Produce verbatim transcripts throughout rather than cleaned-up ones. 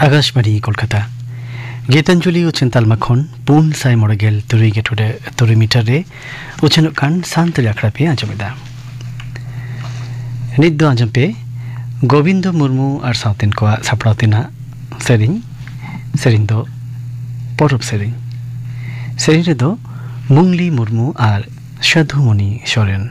ᱟᱠᱟᱥᱵᱟᱬᱤ ᱠᱳᱞᱠᱟᱛᱟ᱾ ᱜᱤᱛᱟᱧᱡᱚᱞᱤ ᱩᱪᱷᱟᱹᱱ ᱛᱟᱞᱢᱟ ᱠᱷᱚᱱ ᱯᱩᱱ ᱥᱟᱭ ᱢᱚᱬᱮ ᱜᱮᱞ ᱛᱩᱨᱩᱭ ᱜᱮ ᱴᱩᱰᱟᱹ ᱛᱩᱨᱩᱭ ᱢᱤᱴᱟᱨ ᱨᱮ ᱩᱪᱷᱟᱹᱱᱚᱜ ᱠᱟᱱ ᱥᱟᱱᱛᱟᱲᱤ ᱟᱠᱷᱲᱟ ᱯᱮ ᱟᱸᱡᱚᱢᱮᱫᱟ᱾ ᱱᱤᱛ ᱫᱚ ᱟᱸᱡᱚᱢ ᱯᱮ ᱜᱳᱵᱤᱱᱫᱚ ᱢᱩᱨᱢᱩ ᱟᱨ ᱥᱟᱶᱛᱮᱱ ᱠᱚᱣᱟᱜ ᱥᱟᱯᱲᱟᱣ ᱛᱮᱱᱟᱜ ᱥᱮᱨᱮᱧ᱾ ᱥᱮᱨᱮᱧ ᱫᱚ ᱯᱚᱨᱚᱵᱽ ᱥᱮᱨᱮᱧ᱾ ᱥᱮᱨᱮᱧ ᱨᱮᱫᱚ ᱢᱩᱝᱞᱤ ᱢᱩᱨᱢᱩ ᱟᱨ ᱥᱟᱫᱷᱩᱢᱩᱱᱤ ᱥᱚᱨᱮᱱ᱾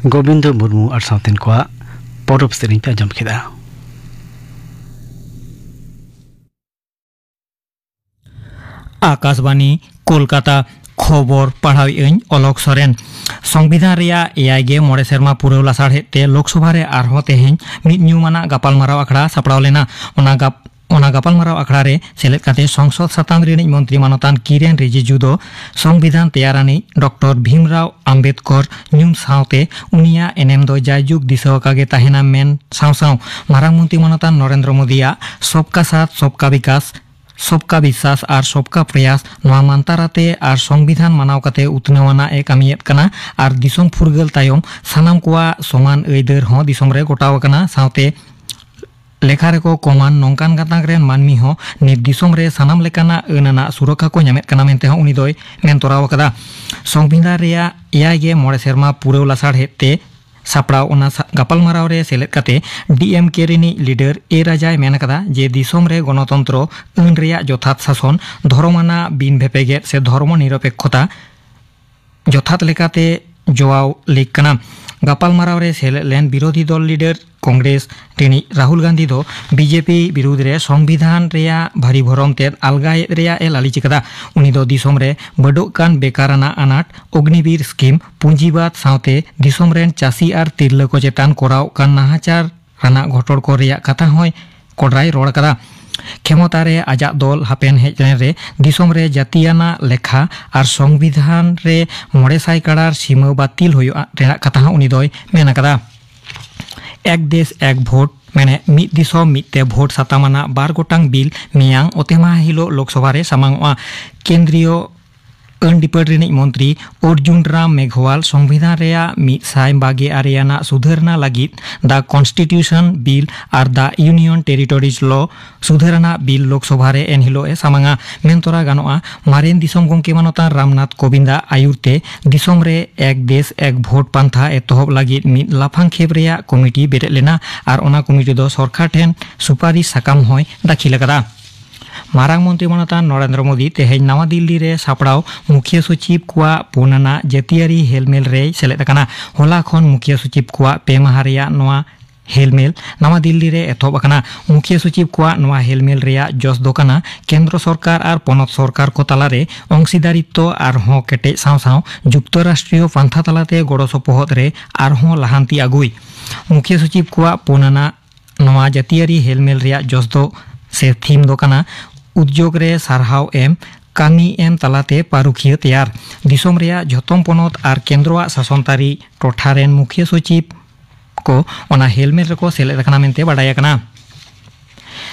ᱜᱳᱵᱤᱱᱫᱚ ᱢᱩᱨᱢᱩ ᱟᱨ ᱥᱟᱶᱛᱮᱱ ᱠᱚᱣᱟᱜ ᱯᱚᱨᱚᱵᱽ ᱥᱮᱨᱮᱧ ᱯᱮ ᱟᱸᱡᱚᱢ ᱠᱮᱫᱟ᱾ ᱟᱠᱟᱥᱵᱟᱱᱤ, ᱠᱳᱞᱠᱟᱛᱟ᱾ ᱠᱷᱚᱵᱚᱨ ᱯᱟᱲᱦᱟᱣᱮᱫ ᱟᱹᱧ ᱚᱞᱚᱠ ᱥᱚᱨᱮᱱ᱾ ᱥᱚᱝᱵᱤᱫᱷᱟᱱ ᱨᱮᱭᱟᱜ ᱮᱭᱟᱭ ᱜᱮ ᱢᱚᱬᱮ ᱥᱮᱨᱢᱟ ᱯᱩᱨᱟᱹᱣ ᱞᱟᱥᱟᱲᱦᱮᱫ ᱛᱮ ᱞᱳᱠᱥᱚᱵᱷᱟ ᱨᱮ ᱟᱨᱦᱚᱸ ᱛᱮᱦᱮᱧ ᱢᱤᱫ ᱧᱩᱢᱟᱱᱟᱜ ᱜᱟᱯᱟᱞᱢᱟᱨᱟᱣ ᱟᱠᱷᱲᱟ ᱥᱟᱯᱲᱟᱣ ᱞᱮᱱᱟ᱾ ᱚᱱᱟ ᱜᱟᱯ-, ᱚᱱᱟ ᱜᱟᱯᱟᱞᱢᱟᱨᱟᱣ ᱟᱠᱷᱲᱟ ᱨᱮ ᱥᱮᱞᱮᱫ ᱠᱟᱛᱮ ᱥᱚᱝᱥᱚᱫ ᱥᱟᱛᱟᱢ ᱨᱤᱱᱤᱡ ᱢᱚᱱᱛᱨᱤ ᱢᱟᱱᱚᱛᱟᱱ ᱠᱤᱨᱮᱱ ᱨᱤᱡᱤᱡᱩ ᱫᱚ ᱥᱚᱝᱵᱤᱫᱷᱟᱱ ᱛᱮᱭᱟᱨᱟᱱᱤᱡ ᱰᱚᱠᱴᱚᱨ ᱵᱷᱤᱢᱨᱟᱣ ᱟᱢᱵᱮᱫᱠᱚᱨ ᱧᱩᱢ ᱥᱟᱶᱛᱮ ᱩᱱᱤᱭᱟᱜ ᱮᱱᱮᱢ ᱫᱚ ᱡᱟᱭᱡᱩᱜᱽ ᱫᱤᱥᱟᱹ ᱟᱠᱟ ᱜᱮ ᱛᱟᱦᱮᱱᱟ ᱢᱮᱱ ᱥᱟᱶ ᱥᱟᱶ ᱢᱟᱨᱟᱝ ᱢᱚᱱᱛᱨᱤ ᱢᱟᱱᱚᱛᱟᱱ ᱱᱚᱨᱮᱱᱫᱨᱚ ᱢᱳᱫᱤᱭᱟᱜ ᱥᱚᱵᱠᱟ ᱥᱟᱛᱷ ᱥᱚᱵᱠᱟ ᱵᱤᱠᱟᱥ, ᱥᱚᱵᱠᱟ ᱵᱤᱥᱥᱟᱥ ᱟᱨ ᱥᱚᱵᱠᱟ ᱯᱨᱚᱭᱟᱥ ᱱᱚᱣᱟ ᱢᱟᱱᱛᱟᱨᱟᱛᱮ ᱟᱨ ᱥᱚᱝᱵᱤᱫᱷᱟᱱ ᱢᱟᱱᱟᱣ ᱠᱟᱛᱮ ᱩᱛᱱᱟᱹᱣ ᱟᱱᱟᱜ ᱮ ᱠᱟᱹᱢᱤᱭᱮᱫ ᱠᱟᱱᱟ ᱟᱨ ᱫᱤᱥᱚᱢ ᱯᱷᱩᱨᱜᱟᱹᱞ ᱛᱟᱭᱚᱢ ᱥᱟᱱᱟᱢ ᱠᱚᱣᱟᱜ ᱥᱚᱢᱟᱱ ᱟᱹᱭᱫᱟᱹᱨ ᱦᱚᱸ ᱫᱤᱥᱚᱢ ᱨᱮ ᱜᱚᱴᱟᱣ ᱟᱠᱟᱱᱟ᱾ ᱥᱟᱶᱛᱮ ᱞᱮᱠᱷᱟ ᱨᱮᱠᱚ ᱠᱚᱢᱟᱱ ᱱᱚᱝᱠᱟᱱ ᱜᱟᱛᱟᱠ ᱨᱮᱱ ᱢᱟᱹᱱᱢᱤ ᱦᱚᱸ ᱱᱤᱛ ᱫᱤᱥᱚᱢ ᱨᱮ ᱥᱟᱱᱟᱢ ᱞᱮᱠᱟᱱᱟᱜ ᱟᱹᱱ ᱟᱱᱟᱜ ᱥᱩᱨᱚᱠᱠᱷᱟ ᱠᱚ ᱧᱟᱢᱮᱫ ᱠᱟᱱᱟ ᱢᱮᱱᱛᱮ ᱦᱚᱸ ᱩᱱᱤ ᱫᱚᱭ ᱢᱮᱱ ᱛᱚᱨᱟᱣ ᱟᱠᱟᱫᱟ᱾ ᱥᱚᱝᱵᱤᱫᱷᱟᱱ ᱨᱮᱭᱟᱜ ᱮᱭᱟᱭ ᱜᱮ ᱢᱚᱬᱮ ᱥᱮᱨᱢᱟ ᱯᱩᱨᱟᱹᱣ ᱞᱟᱥᱟᱲᱦᱮᱫ ᱛᱮ ᱥᱟᱯᱲᱟᱣ ᱚᱱᱟ ᱥᱟ-, ᱜᱟᱯᱟᱞᱢᱟᱨᱟᱣ ᱨᱮ ᱥᱮᱞᱮᱫ ᱠᱟᱛᱮ ᱰᱤ ᱮᱢ ᱠᱮ ᱨᱤᱱᱤᱡ ᱞᱤᱰᱟᱨ ᱮ ᱨᱟᱡᱟᱭ ᱢᱮᱱ ᱟᱠᱟᱫᱟ ᱡᱮ ᱫᱤᱥᱚᱢ ᱨᱮ ᱜᱚᱱᱚᱛᱚᱱᱛᱨᱚ ᱟᱹᱱ ᱨᱮᱭᱟᱜ ᱡᱚᱛᱷᱟᱛ ᱥᱟᱥᱚᱱ, ᱫᱷᱚᱨᱚᱢ ᱟᱱᱟᱜ ᱵᱤᱱ ᱵᱷᱮᱯᱮᱜᱮᱫ ᱥᱮ ᱫᱷᱚᱨᱢᱚ ᱱᱤᱨᱚᱯᱮᱠᱠᱷᱚᱛᱟ ᱡᱚᱛᱷᱟᱛ ᱞᱮᱠᱟᱛᱮ ᱡᱚᱣᱟᱣ ᱞᱮᱠ ᱠᱟᱱᱟ᱾ ᱜᱟᱯᱟᱞᱢᱟᱨᱟᱣ ᱨᱮ ᱥᱮᱞᱮᱫ ᱞᱮᱱ ᱵᱤᱨᱳᱫᱷᱤ ᱫᱚᱞ ᱞᱤᱰᱟᱨ ᱠᱚᱝᱜᱨᱮᱥ ᱨᱤᱱᱤᱡ ᱨᱟᱦᱩᱞ ᱜᱟᱱᱫᱷᱤ ᱫᱚ ᱵᱤ ᱡᱮ ᱯᱤ ᱵᱤᱨᱩᱫᱽ ᱨᱮ ᱥᱚᱝᱵᱤᱫᱷᱟᱱ ᱨᱮᱭᱟᱜ ᱵᱷᱟᱹᱨᱤ ᱵᱷᱚᱨᱚᱢ ᱛᱮᱫ ᱟᱞᱜᱟᱭᱮᱫ ᱨᱮᱭᱟᱜ ᱮ ᱞᱟᱹᱞᱤᱥ ᱟᱠᱟᱫᱟ᱾ ᱩᱱᱤ ᱫᱚ ᱫᱤᱥᱚᱢ ᱨᱮ ᱵᱟᱹᱰᱚᱜ ᱠᱟᱱ ᱵᱮᱠᱟᱨ ᱟᱱᱟᱜ ᱟᱱᱟᱴ, ᱚᱜᱽᱱᱤᱵᱤᱨ ᱥᱠᱤᱢ, ᱯᱩᱸᱡᱤᱵᱟᱫ ᱥᱟᱶᱛᱮ ᱫᱤᱥᱚᱢ ᱨᱮᱱ ᱪᱟᱹᱥᱤ ᱟᱨ ᱛᱤᱨᱞᱟᱹ ᱠᱚ ᱪᱮᱛᱟᱱ ᱠᱚᱨᱟᱣ ᱠᱟᱱ ᱱᱟᱦᱟᱪᱟᱨ ᱨᱟᱱᱟᱜ ᱜᱷᱚᱴᱚᱱ ᱠᱚ ᱨᱮᱭᱟᱜ ᱠᱟᱛᱷᱟ ᱦᱚᱸᱭ ᱠᱚᱰᱨᱟᱭ ᱨᱚᱲ ᱟᱠᱟᱫᱟ᱾ ᱠᱷᱮᱢᱚᱛᱟ ᱨᱮ ᱟᱡᱟᱜ ᱫᱚᱞ ᱦᱟᱯᱮᱱ ᱦᱮᱡ ᱞᱮᱱ ᱨᱮ ᱫᱤᱥᱚᱢ ᱨᱮ ᱡᱟᱹᱛᱤᱭᱟᱱᱟᱜ ᱞᱮᱠᱷᱟ ᱟᱨ ᱥᱚᱝᱵᱤᱫᱷᱟᱱ ᱨᱮ ᱢᱚᱬᱮ ᱥᱟᱭ ᱠᱟᱲᱟᱨ ᱥᱤᱢᱟᱹ ᱵᱟᱹᱛᱤᱞ ᱦᱩᱭᱩᱜ ᱨᱮᱱᱟᱜ ᱠᱟᱛᱷᱟ ᱦᱚᱸ ᱩᱱᱤ ᱫᱚᱭ ᱢᱮᱱ ᱟᱠᱟᱫᱟ᱾ ᱮᱠ ᱫᱮᱥ ᱮᱠ ᱵᱷᱳᱴ, ᱢᱮᱱᱮ ᱢᱤᱫ ᱫᱤᱥᱚᱢ ᱢᱤᱫ ᱛᱮ ᱵᱷᱳᱴ ᱥᱟᱛᱟᱢ ᱟᱱᱟᱜ ᱵᱟᱨ ᱜᱚᱴᱟᱝ ᱵᱤᱞ ᱢᱮᱭᱟᱝ ᱚᱛᱮᱢᱟᱦᱟ ᱦᱤᱞᱳᱜ ᱞᱳᱠᱥᱚᱵᱷᱟ ᱨᱮ ᱥᱟᱢᱟᱝᱚᱜᱼᱟ᱾ ᱠᱮᱱᱫᱨᱤᱭᱚ ᱟᱹᱱ ᱰᱤᱯᱟᱹᱴ ᱨᱤᱱᱤᱡ ᱢᱚᱱᱛᱨᱤ ᱚᱨᱡᱩᱱ ᱨᱟᱢ ᱢᱮᱜᱷᱣᱟᱞ ᱥᱚᱝᱵᱤᱫᱷᱟᱱ ᱨᱮᱭᱟᱜ ᱢᱤᱫ ᱥᱟᱭ ᱵᱟᱜᱮ ᱟᱨᱮ ᱟᱱᱟᱜ ᱥᱩᱫᱷᱟᱹᱨᱱᱟ ᱞᱟᱹᱜᱤᱫ The Constitution Bill R The Union Territories Law ᱥᱩᱫᱷᱟᱹᱨ ᱟᱱᱟᱜ ᱵᱤᱞ ᱞᱳᱠᱥᱚᱵᱷᱟ ᱨᱮ ᱮᱱᱦᱤᱞᱳᱜ ᱮ ᱥᱟᱢᱟᱝᱟ᱾ ᱢᱮᱱ ᱛᱚᱨᱟ ᱜᱟᱱᱚᱜᱼᱟ, ᱢᱟᱨᱮᱱ ᱫᱤᱥᱚᱢ ᱜᱚᱢᱠᱮ ᱢᱟᱱᱚᱛᱟᱱ ᱨᱟᱢᱱᱟᱛᱷ ᱠᱳᱵᱤᱱᱫᱟᱜ ᱟᱹᱭᱩᱨ ᱛᱮ ᱫᱤᱥᱚᱢ ᱨᱮ ᱮᱠ ᱫᱮᱥ ᱮᱠ ᱵᱷᱳᱴ ᱯᱟᱱᱛᱷᱟ ᱮᱛᱚᱦᱚᱵ ᱞᱟᱹᱜᱤᱫ ᱢᱤᱫ ᱞᱟᱯᱷᱟᱝ ᱠᱷᱮᱯ ᱨᱮᱭᱟᱜ ᱠᱚᱢᱤᱴᱤ ᱵᱮᱨᱮᱫ ᱞᱮᱱᱟ ᱟᱨ ᱚᱱᱟ ᱠᱚᱢᱤᱴᱤ ᱫᱚ ᱥᱚᱨᱠᱟᱨ ᱴᱷᱮᱱ ᱥᱩᱯᱟᱨᱤᱥ ᱥᱟᱠᱟᱢ ᱦᱚᱸᱭ ᱫᱟᱹᱠᱷᱤᱞ ᱟᱠᱟᱫᱟ᱾ ᱢᱟᱨᱟᱝ ᱢᱚᱱᱛᱨᱤ ᱢᱟᱱᱚᱛᱟᱱ ᱱᱚᱨᱮᱱᱫᱨᱚ ᱢᱳᱫᱤ ᱛᱮᱦᱮᱧ ᱱᱟᱣᱟ ᱫᱤᱞᱞᱤ ᱨᱮ ᱥᱟᱯᱲᱟᱣ ᱢᱩᱠᱷᱤᱭᱟᱹ ᱥᱚᱪᱤᱵᱽ ᱠᱚᱣᱟᱜ ᱯᱩᱱ ᱟᱱᱟᱜ ᱡᱟᱹᱛᱤᱭᱟᱹᱨᱤ ᱦᱮᱞᱢᱮᱞ ᱨᱮᱭ ᱥᱮᱞᱮᱫ ᱟᱠᱟᱱᱟ᱾ ᱦᱚᱞᱟ ᱠᱷᱚᱱ ᱢᱩᱠᱷᱤᱭᱟᱹ ᱥᱚᱪᱤᱵᱽ ᱠᱚᱣᱟᱜ ᱯᱮ ᱢᱟᱦᱟ ᱨᱮᱭᱟᱜ ᱱᱚᱣᱟ ᱦᱮᱞᱢᱮᱞ ᱱᱟᱣᱟ ᱫᱤᱞᱞᱤ ᱨᱮ ᱮᱛᱚᱦᱚᱵ ᱟᱠᱟᱱᱟ᱾ ᱢᱩᱠᱷᱤᱭᱟᱹ ᱥᱚᱪᱤᱵᱽ ᱠᱚᱣᱟᱜ ᱱᱚᱣᱟ ᱦᱮᱞᱢᱮᱞ ᱨᱮᱭᱟᱜ ᱡᱚᱥ ᱫᱚ ᱠᱟᱱᱟ ᱠᱮᱱᱫᱨᱚ ᱥᱚᱨᱠᱟᱨ ᱟᱨ ᱯᱚᱱᱚᱛ ᱥᱚᱨᱠᱟᱨ ᱠᱚ ᱛᱟᱞᱟᱨᱮ ᱚᱝᱥᱤᱫᱟᱨᱤᱛᱛᱚ ᱟᱨᱦᱚᱸ ᱠᱮᱴᱮᱡ ᱥᱟᱶ ᱥᱟᱶ ᱡᱩᱠᱛᱚᱨᱟᱥᱴᱨᱤᱭᱚ ᱯᱟᱱᱛᱷᱟ ᱛᱟᱞᱟᱛᱮ ᱜᱚᱲᱚ ᱥᱚᱯᱚᱦᱚᱫ ᱨᱮ ᱟᱨᱦᱚᱸ ᱞᱟᱦᱟᱱᱛᱤ ᱟᱹᱜᱩᱭ᱾ ᱢᱩᱠᱷᱤᱭᱟᱹ ᱥᱚᱪᱤᱵᱽ ᱠᱚᱣᱟᱜ ᱯᱩᱱ ᱟᱱᱟᱜ ᱱᱚᱣᱟ ᱡᱟᱹᱛᱤᱭᱟᱹᱨᱤ ᱦᱮᱞᱢᱮᱞ ᱨᱮᱭᱟᱜ ᱡᱚᱥ ᱫᱚ ᱥᱮ ᱛᱷᱤᱢ ᱫᱚ ᱠᱟᱱᱟ ᱩᱫᱽᱡᱳᱜᱽ ᱨᱮ ᱥᱟᱨᱦᱟᱣ ᱮᱢ, ᱠᱟᱹᱢᱤ ᱮᱢ ᱛᱟᱞᱟᱛᱮ ᱯᱟᱹᱨᱩᱠᱷᱤᱭᱟᱹ ᱛᱮᱭᱟᱨ᱾ ᱫᱤᱥᱚᱢ ᱨᱮᱭᱟᱜ ᱡᱷᱚᱛᱚᱢ ᱯᱚᱱᱚᱛ ᱟᱨ ᱠᱮᱱᱫᱨᱚᱣᱟᱜ ᱥᱟᱥᱚᱱ ᱛᱟᱹᱨᱤ ᱴᱚᱴᱷᱟ ᱨᱮᱱ ᱢᱩᱠᱷᱤᱭᱟᱹ ᱥᱚᱪᱤᱵᱽ ᱠᱚ ᱚᱱᱟ ᱦᱮᱞᱢᱮᱞ ᱨᱮᱠᱚ ᱥᱮᱞᱮᱫ ᱟᱠᱟᱱᱟ ᱢᱮᱱᱛᱮ ᱵᱟᱰᱟᱭ ᱟᱠᱟᱱᱟ᱾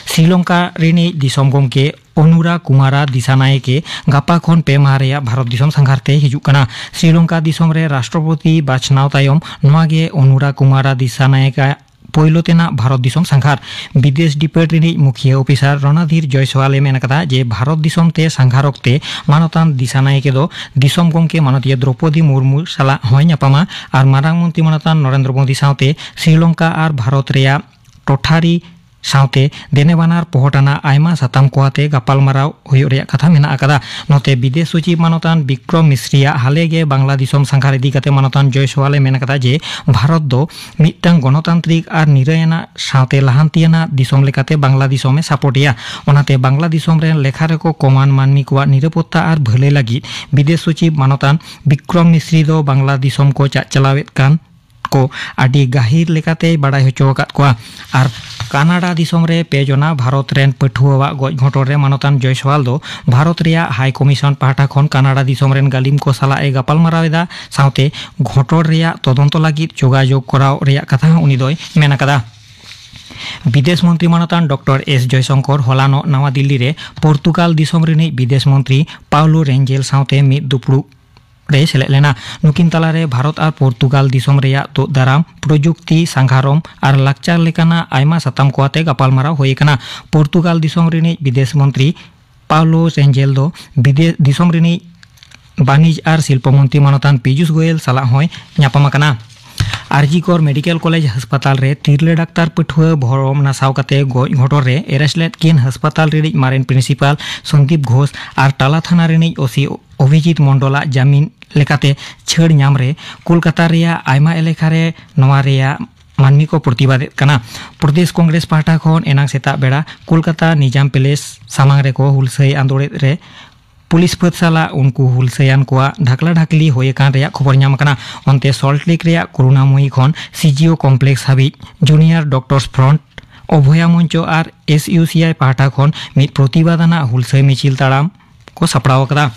ᱥᱨᱤᱞᱚᱝᱠᱟ ᱨᱤᱱᱤᱡ ᱫᱤᱥᱚᱢ ᱜᱚᱢᱠᱮ ᱚᱱᱩᱨᱟ ᱠᱩᱢᱟᱨᱟ ᱫᱤᱥᱟᱱᱟᱭᱮᱠᱮ ᱜᱟᱯᱟ ᱠᱷᱚᱱ ᱯᱮ ᱢᱟᱦᱟ ᱨᱮᱭᱟᱜ ᱵᱷᱟᱨᱚᱛ ᱫᱤᱥᱚᱢ ᱥᱟᱸᱜᱷᱟᱨ ᱛᱮ ᱦᱤᱡᱩᱜ ᱠᱟᱱᱟ᱾ ᱥᱨᱤᱞᱚᱝᱠᱟ ᱫᱤᱥᱚᱢ ᱨᱮ ᱨᱟᱥᱴᱨᱚᱯᱚᱛᱤ ᱵᱟᱪᱷᱱᱟᱣ ᱛᱟᱭᱚᱢ ᱱᱚᱣᱟ ᱜᱮ ᱚᱱᱩᱨᱟ ᱠᱩᱢᱟᱨᱟ ᱫᱤᱥᱟᱱᱟᱭᱮᱠ ᱟᱜ ᱯᱳᱭᱞᱳ ᱛᱮᱱᱟᱜ ᱵᱷᱟᱨᱚᱛ ᱫᱤᱥᱚᱢ ᱥᱟᱸᱜᱷᱟᱨ᱾ ᱵᱤᱫᱮᱥ ᱰᱤᱯᱟᱨᱴ ᱨᱤᱱᱤᱡ ᱢᱩᱠᱷᱤᱭᱟᱹ ᱚᱯᱷᱤᱥᱟᱨ ᱨᱚᱱᱟᱫᱷᱤᱨ ᱡᱚᱭᱥᱣᱟᱞ ᱮ ᱢᱮᱱ ᱟᱠᱟᱫᱟ ᱡᱮ ᱵᱷᱟᱨᱚᱛ ᱫᱤᱥᱚᱢ ᱛᱮ ᱥᱟᱸᱜᱷᱟᱨ ᱚᱠᱛᱮ ᱢᱟᱱᱚᱛᱟᱱ ᱫᱤᱥᱟᱱᱟᱭᱮᱠᱮ ᱫᱚ ᱫᱤᱥᱚᱢ ᱜᱚᱢᱠᱮ ᱢᱟᱱᱚᱛᱤᱭᱟᱹ ᱫᱨᱚᱯᱚᱫᱤ ᱢᱩᱨᱢᱩ ᱥᱟᱞᱟᱜ ᱦᱚᱸᱭ ᱧᱟᱯᱟᱢᱟ ᱟᱨ ᱢᱟᱨᱟᱝ ᱢᱚᱱᱛᱨᱤ ᱢᱟᱱᱚᱛᱟᱱ ᱱᱚᱨᱮᱱᱫᱨᱚ ᱢᱳᱫᱤ ᱥᱟᱶᱛᱮ ᱥᱨᱤᱞᱚᱝᱠᱟ ᱟᱨ ᱵᱷᱟᱨᱚᱛ ᱨᱮᱭᱟᱜ ᱴᱚᱴᱷᱟᱨᱤ ᱥᱟᱶᱛᱮ ᱫᱮᱱᱮᱵᱟᱱᱟᱨ ᱯᱚᱦᱚᱴ ᱟᱱᱟᱜ ᱟᱭᱢᱟ ᱥᱟᱛᱟᱢ ᱠᱚ ᱟᱛᱮ ᱜᱟᱯᱟᱞᱢᱟᱨᱟᱣ ᱦᱩᱭᱩᱜ ᱨᱮᱭᱟᱜ ᱠᱟᱛᱷᱟ ᱢᱮᱱᱟᱜ ᱟᱠᱟᱫᱟ᱾ ᱱᱚᱛᱮ ᱵᱤᱫᱮᱥ ᱥᱚᱪᱤᱵᱽ ᱢᱟᱱᱚᱛᱟᱱ ᱵᱤᱠᱨᱚᱢ ᱢᱤᱥᱨᱤᱭᱟᱜ ᱦᱟᱞᱮ ᱜᱮ ᱵᱟᱝᱞᱟ ᱫᱤᱥᱚᱢ ᱥᱟᱸᱜᱷᱟᱨ ᱤᱫᱤ ᱠᱟᱛᱮ ᱢᱟᱱᱚᱛᱟᱱ ᱡᱚᱭᱥᱣᱟᱞ ᱮ ᱢᱮᱱ ᱟᱠᱟᱫᱟ ᱡᱮ ᱵᱷᱟᱨᱚᱛ ᱫᱚ ᱢᱤᱫᱴᱟᱝ ᱜᱚᱱᱚᱛᱟᱱᱛᱨᱤᱠ ᱟᱨ ᱱᱤᱨᱟᱹᱭ ᱟᱱᱟᱜ ᱥᱟᱶᱛᱮ ᱞᱟᱦᱟᱱᱛᱤ ᱟᱱᱟᱜ ᱫᱤᱥᱚᱢ ᱞᱮᱠᱟᱛᱮ ᱵᱟᱝᱞᱟ ᱫᱤᱥᱚᱢ ᱮ ᱥᱟᱯᱳᱨᱴ ᱮᱭᱟ᱾ ᱚᱱᱟᱛᱮ ᱵᱟᱝᱞᱟ ᱫᱤᱥᱚᱢ ᱨᱮᱱ ᱞᱮᱠᱷᱟ ᱨᱮᱠᱚ ᱠᱚᱢᱟᱱ ᱢᱟᱹᱱᱢᱤ ᱠᱚᱣᱟᱜ ᱱᱤᱨᱟᱯᱚᱛᱛᱟ ᱟᱨ ᱵᱷᱟᱹᱞᱟᱹᱭ ᱞᱟᱹᱜᱤᱫ ᱵᱤᱫᱮᱥ ᱥᱚᱪᱤᱵᱽ ᱢᱟᱱᱚᱛᱟᱱ ᱵᱤᱠᱨᱚᱢ ᱢᱤᱥᱨᱤ ᱫᱚ ᱵᱟᱝᱞᱟ ᱫᱤᱥᱚᱢ ᱠᱚ ᱪᱟᱪᱞᱟᱣᱮᱫ ᱠᱟᱱ ᱠᱚ ᱟᱹᱰᱤ ᱜᱟᱹᱦᱤᱨ ᱞᱮᱠᱟᱛᱮᱭ ᱵᱟᱰᱟᱭ ᱦᱚᱪᱚ ᱟᱠᱟᱫ ᱠᱚᱣᱟ᱾ ᱟᱨ ᱠᱟᱱᱟᱰᱟ ᱫᱤᱥᱚᱢ ᱨᱮ ᱯᱮ ᱡᱚᱱᱟ ᱵᱷᱟᱨᱚᱛ ᱨᱮᱱ ᱯᱟᱹᱴᱷᱩᱣᱟᱹᱣᱟᱜ ᱜᱚᱡ ᱜᱷᱚᱴᱚᱱ ᱨᱮ ᱢᱟᱱᱚᱛᱟᱱ ᱡᱚᱭᱥᱣᱟᱞ ᱫᱚ ᱵᱷᱟᱨᱚᱛ ᱨᱮᱭᱟᱜ ᱦᱟᱭ ᱠᱚᱢᱤᱥᱚᱱ ᱯᱟᱦᱴᱟ ᱠᱷᱚᱱ ᱠᱟᱱᱟᱰᱟ ᱫᱤᱥᱚᱢ ᱨᱮᱱ ᱜᱟᱹᱞᱤᱢ ᱠᱚ ᱥᱟᱞᱟᱜ ᱮ ᱜᱟᱯᱟᱞᱢᱟᱨᱟᱣ ᱮᱫᱟ, ᱥᱟᱶᱛᱮ ᱜᱷᱚᱴᱚᱱ ᱨᱮᱭᱟᱜ ᱛᱚᱫᱚᱱᱛᱚ ᱞᱟᱹᱜᱤᱫ ᱡᱳᱜᱟᱡᱳᱜᱽ ᱠᱚᱨᱟᱣ ᱨᱮᱭᱟᱜ ᱠᱟᱛᱷᱟ ᱦᱚᱸ ᱩᱱᱤ ᱫᱚᱭ ᱢᱮᱱ ᱟᱠᱟᱫᱟ᱾ ᱵᱤᱫᱮᱥ ᱢᱚᱱᱛᱨᱤ ᱢᱟᱱᱚᱛᱟᱱ ᱰᱚᱠᱴᱚᱨ ᱮᱥ ᱡᱚᱭᱥᱚᱝᱠᱚᱨ ᱦᱚᱞᱟᱱᱚᱜ ᱱᱟᱣᱟ ᱫᱤᱞᱞᱤ ᱨᱮ ᱯᱚᱨᱛᱩᱜᱟᱞ ᱫᱤᱥᱚᱢ ᱨᱤᱱᱤᱡ ᱵᱤᱫᱮᱥ ᱢᱚᱱᱛᱨᱤ ᱯᱟᱣᱞᱳ ᱨᱮᱧᱡᱮᱞ ᱥᱟᱶᱛᱮ ᱢᱤᱫ ᱫᱩᱯᱲᱩᱵ ᱨᱮᱭ ᱥᱮᱞᱮᱫ ᱞᱮᱱᱟ᱾ ᱱᱩᱠᱤᱱ ᱛᱟᱞᱟᱨᱮ ᱵᱷᱟᱨᱚᱛ ᱟᱨ ᱯᱚᱨᱛᱩᱜᱟᱞ ᱫᱤᱥᱚᱢ ᱨᱮᱭᱟᱜ ᱛᱩᱫ ᱫᱟᱨᱟᱢ, ᱯᱨᱚᱡᱩᱠᱛᱤ, ᱥᱟᱸᱜᱷᱟᱨᱚᱢ ᱟᱨ ᱞᱟᱠᱪᱟᱨ ᱞᱮᱠᱟᱱᱟᱜ ᱟᱭᱢᱟ ᱥᱟᱛᱟᱢ ᱠᱚ ᱟᱛᱮ ᱜᱟᱯᱟᱞᱢᱟᱨᱟᱣ ᱦᱩᱭ ᱟᱠᱟᱱᱟ᱾ ᱯᱚᱨᱛᱩᱜᱟᱞ ᱫᱤᱥᱚᱢ ᱨᱤᱱᱤᱡ ᱵᱤᱫᱮᱥ ᱢᱚᱱᱛᱨᱤ ᱯᱟᱣᱞᱳ ᱨᱮᱧᱡᱮᱞ ᱫᱚ ᱵᱤᱫᱮ-, ᱫᱤᱥᱚᱢ ᱨᱤᱱᱤᱡ ᱵᱟᱹᱱᱤᱡᱽ ᱟᱨ ᱥᱤᱞᱯᱚ ᱢᱚᱱᱛᱨᱤ ᱢᱟᱱᱚᱛᱟᱱ ᱯᱤᱡᱩᱥ ᱜᱳᱭᱮᱞ ᱥᱟᱞᱟᱜ ᱦᱚᱸᱭ ᱧᱟᱯᱟᱢ ᱟᱠᱟᱱᱟ᱾ ᱟᱨᱡᱤᱠᱚᱨ ᱢᱮᱰᱤᱠᱮᱞ ᱠᱚᱞᱮᱡᱽ ᱦᱟᱥᱯᱟᱛᱟᱞ ᱨᱮ ᱛᱤᱨᱞᱟᱹ ᱰᱟᱠᱛᱟᱨ ᱯᱟᱹᱴᱷᱩᱣᱟᱹ ᱵᱷᱚᱨᱚᱢ ᱱᱟᱥᱟᱣ ᱠᱟᱛᱮ ᱜᱚᱡ ᱜᱷᱚᱴᱚᱱ ᱨᱮ ᱮᱨᱮᱥᱴ ᱞᱮᱫ ᱠᱤᱱ ᱦᱟᱥᱯᱟᱛᱟᱞ ᱨᱤᱱᱤᱡ ᱢᱟᱨᱮᱱ ᱯᱨᱤᱱᱥᱤᱯᱟᱞ ᱥᱚᱱᱫᱤᱯ ᱜᱷᱳᱥ ᱟᱨ ᱴᱟᱞᱟ ᱛᱷᱟᱱᱟ ᱨᱤᱱᱤᱡ ᱳᱥᱤ ᱚᱵᱷᱤᱡᱤᱛ ᱢᱚᱱᱰᱚᱞᱟᱜ ᱡᱟᱢᱤᱱ ᱞᱮᱠᱟᱛᱮ ᱪᱷᱟᱹᱲ ᱧᱟᱢ ᱨᱮ ᱠᱳᱞᱠᱟᱛᱟ ᱨᱮᱭᱟᱜ ᱟᱭᱢᱟ ᱮᱞᱟᱠᱟ ᱨᱮ ᱱᱚᱣᱟ ᱨᱮᱭᱟᱜ ᱢᱟᱹᱱᱢᱤ ᱠᱚ ᱯᱨᱚᱛᱤᱵᱟᱫᱮᱫ ᱠᱟᱱᱟ᱾ ᱯᱨᱚᱫᱮᱥ ᱠᱚᱝᱜᱨᱮᱥ ᱯᱟᱦᱴᱟ ᱠᱷᱚᱱ ᱮᱱᱟᱝ ᱥᱮᱛᱟᱜ ᱵᱮᱲᱟ ᱠᱳᱞᱠᱟᱛᱟ ᱱᱤᱡᱟᱢ ᱯᱮᱞᱮᱥ ᱥᱟᱢᱟᱝ ᱨᱮᱠᱚ ᱦᱩᱞᱥᱟᱹᱭ ᱟᱸᱫᱳᱲᱮᱫ ᱨᱮ ᱯᱩᱞᱤᱥ ᱯᱷᱟᱹᱫ ᱥᱟᱞᱟᱜ ᱩᱱᱠᱩ ᱦᱩᱞᱥᱟᱹᱭᱟᱱ ᱠᱚᱣᱟᱜ ᱰᱷᱟᱠᱞᱟ ᱰᱷᱟᱠᱞᱤ ᱦᱩᱭ ᱟᱠᱟᱱ ᱨᱮᱭᱟᱜ ᱠᱷᱚᱵᱚᱨ ᱧᱟᱢ ᱟᱠᱟᱱᱟ᱾ ᱚᱱᱛᱮ ᱥᱚᱞᱴ ᱞᱮᱠ ᱨᱮᱭᱟᱜ ᱠᱚᱨᱩᱱᱟᱢᱚᱭᱤ ᱠᱷᱚᱱ ᱥᱤᱡᱤᱳ ᱠᱚᱢᱯᱞᱮᱠᱥ ᱦᱟᱹᱵᱤᱡ ᱡᱩᱱᱤᱭᱟᱨ ᱰᱚᱠᱴᱚᱨᱥ ᱯᱷᱨᱚᱱᱴ, ᱚᱵᱷᱚᱭᱟ ᱢᱚᱧᱪᱚ ᱟᱨ ᱮᱥ ᱤᱭᱩ ᱥᱤ ᱟᱭ ᱯᱟᱦᱴᱟ ᱠᱷᱚᱱ ᱢᱤᱫ ᱯᱨᱚᱛᱤᱵᱟᱫ ᱟᱱᱟᱜ ᱦᱩᱞᱥᱟᱹᱭ ᱢᱤᱪᱷᱤᱞ ᱛᱟᱲᱟᱢ ᱠᱚ ᱥᱟᱯᱲᱟᱣ ᱟᱠᱟᱫᱟ᱾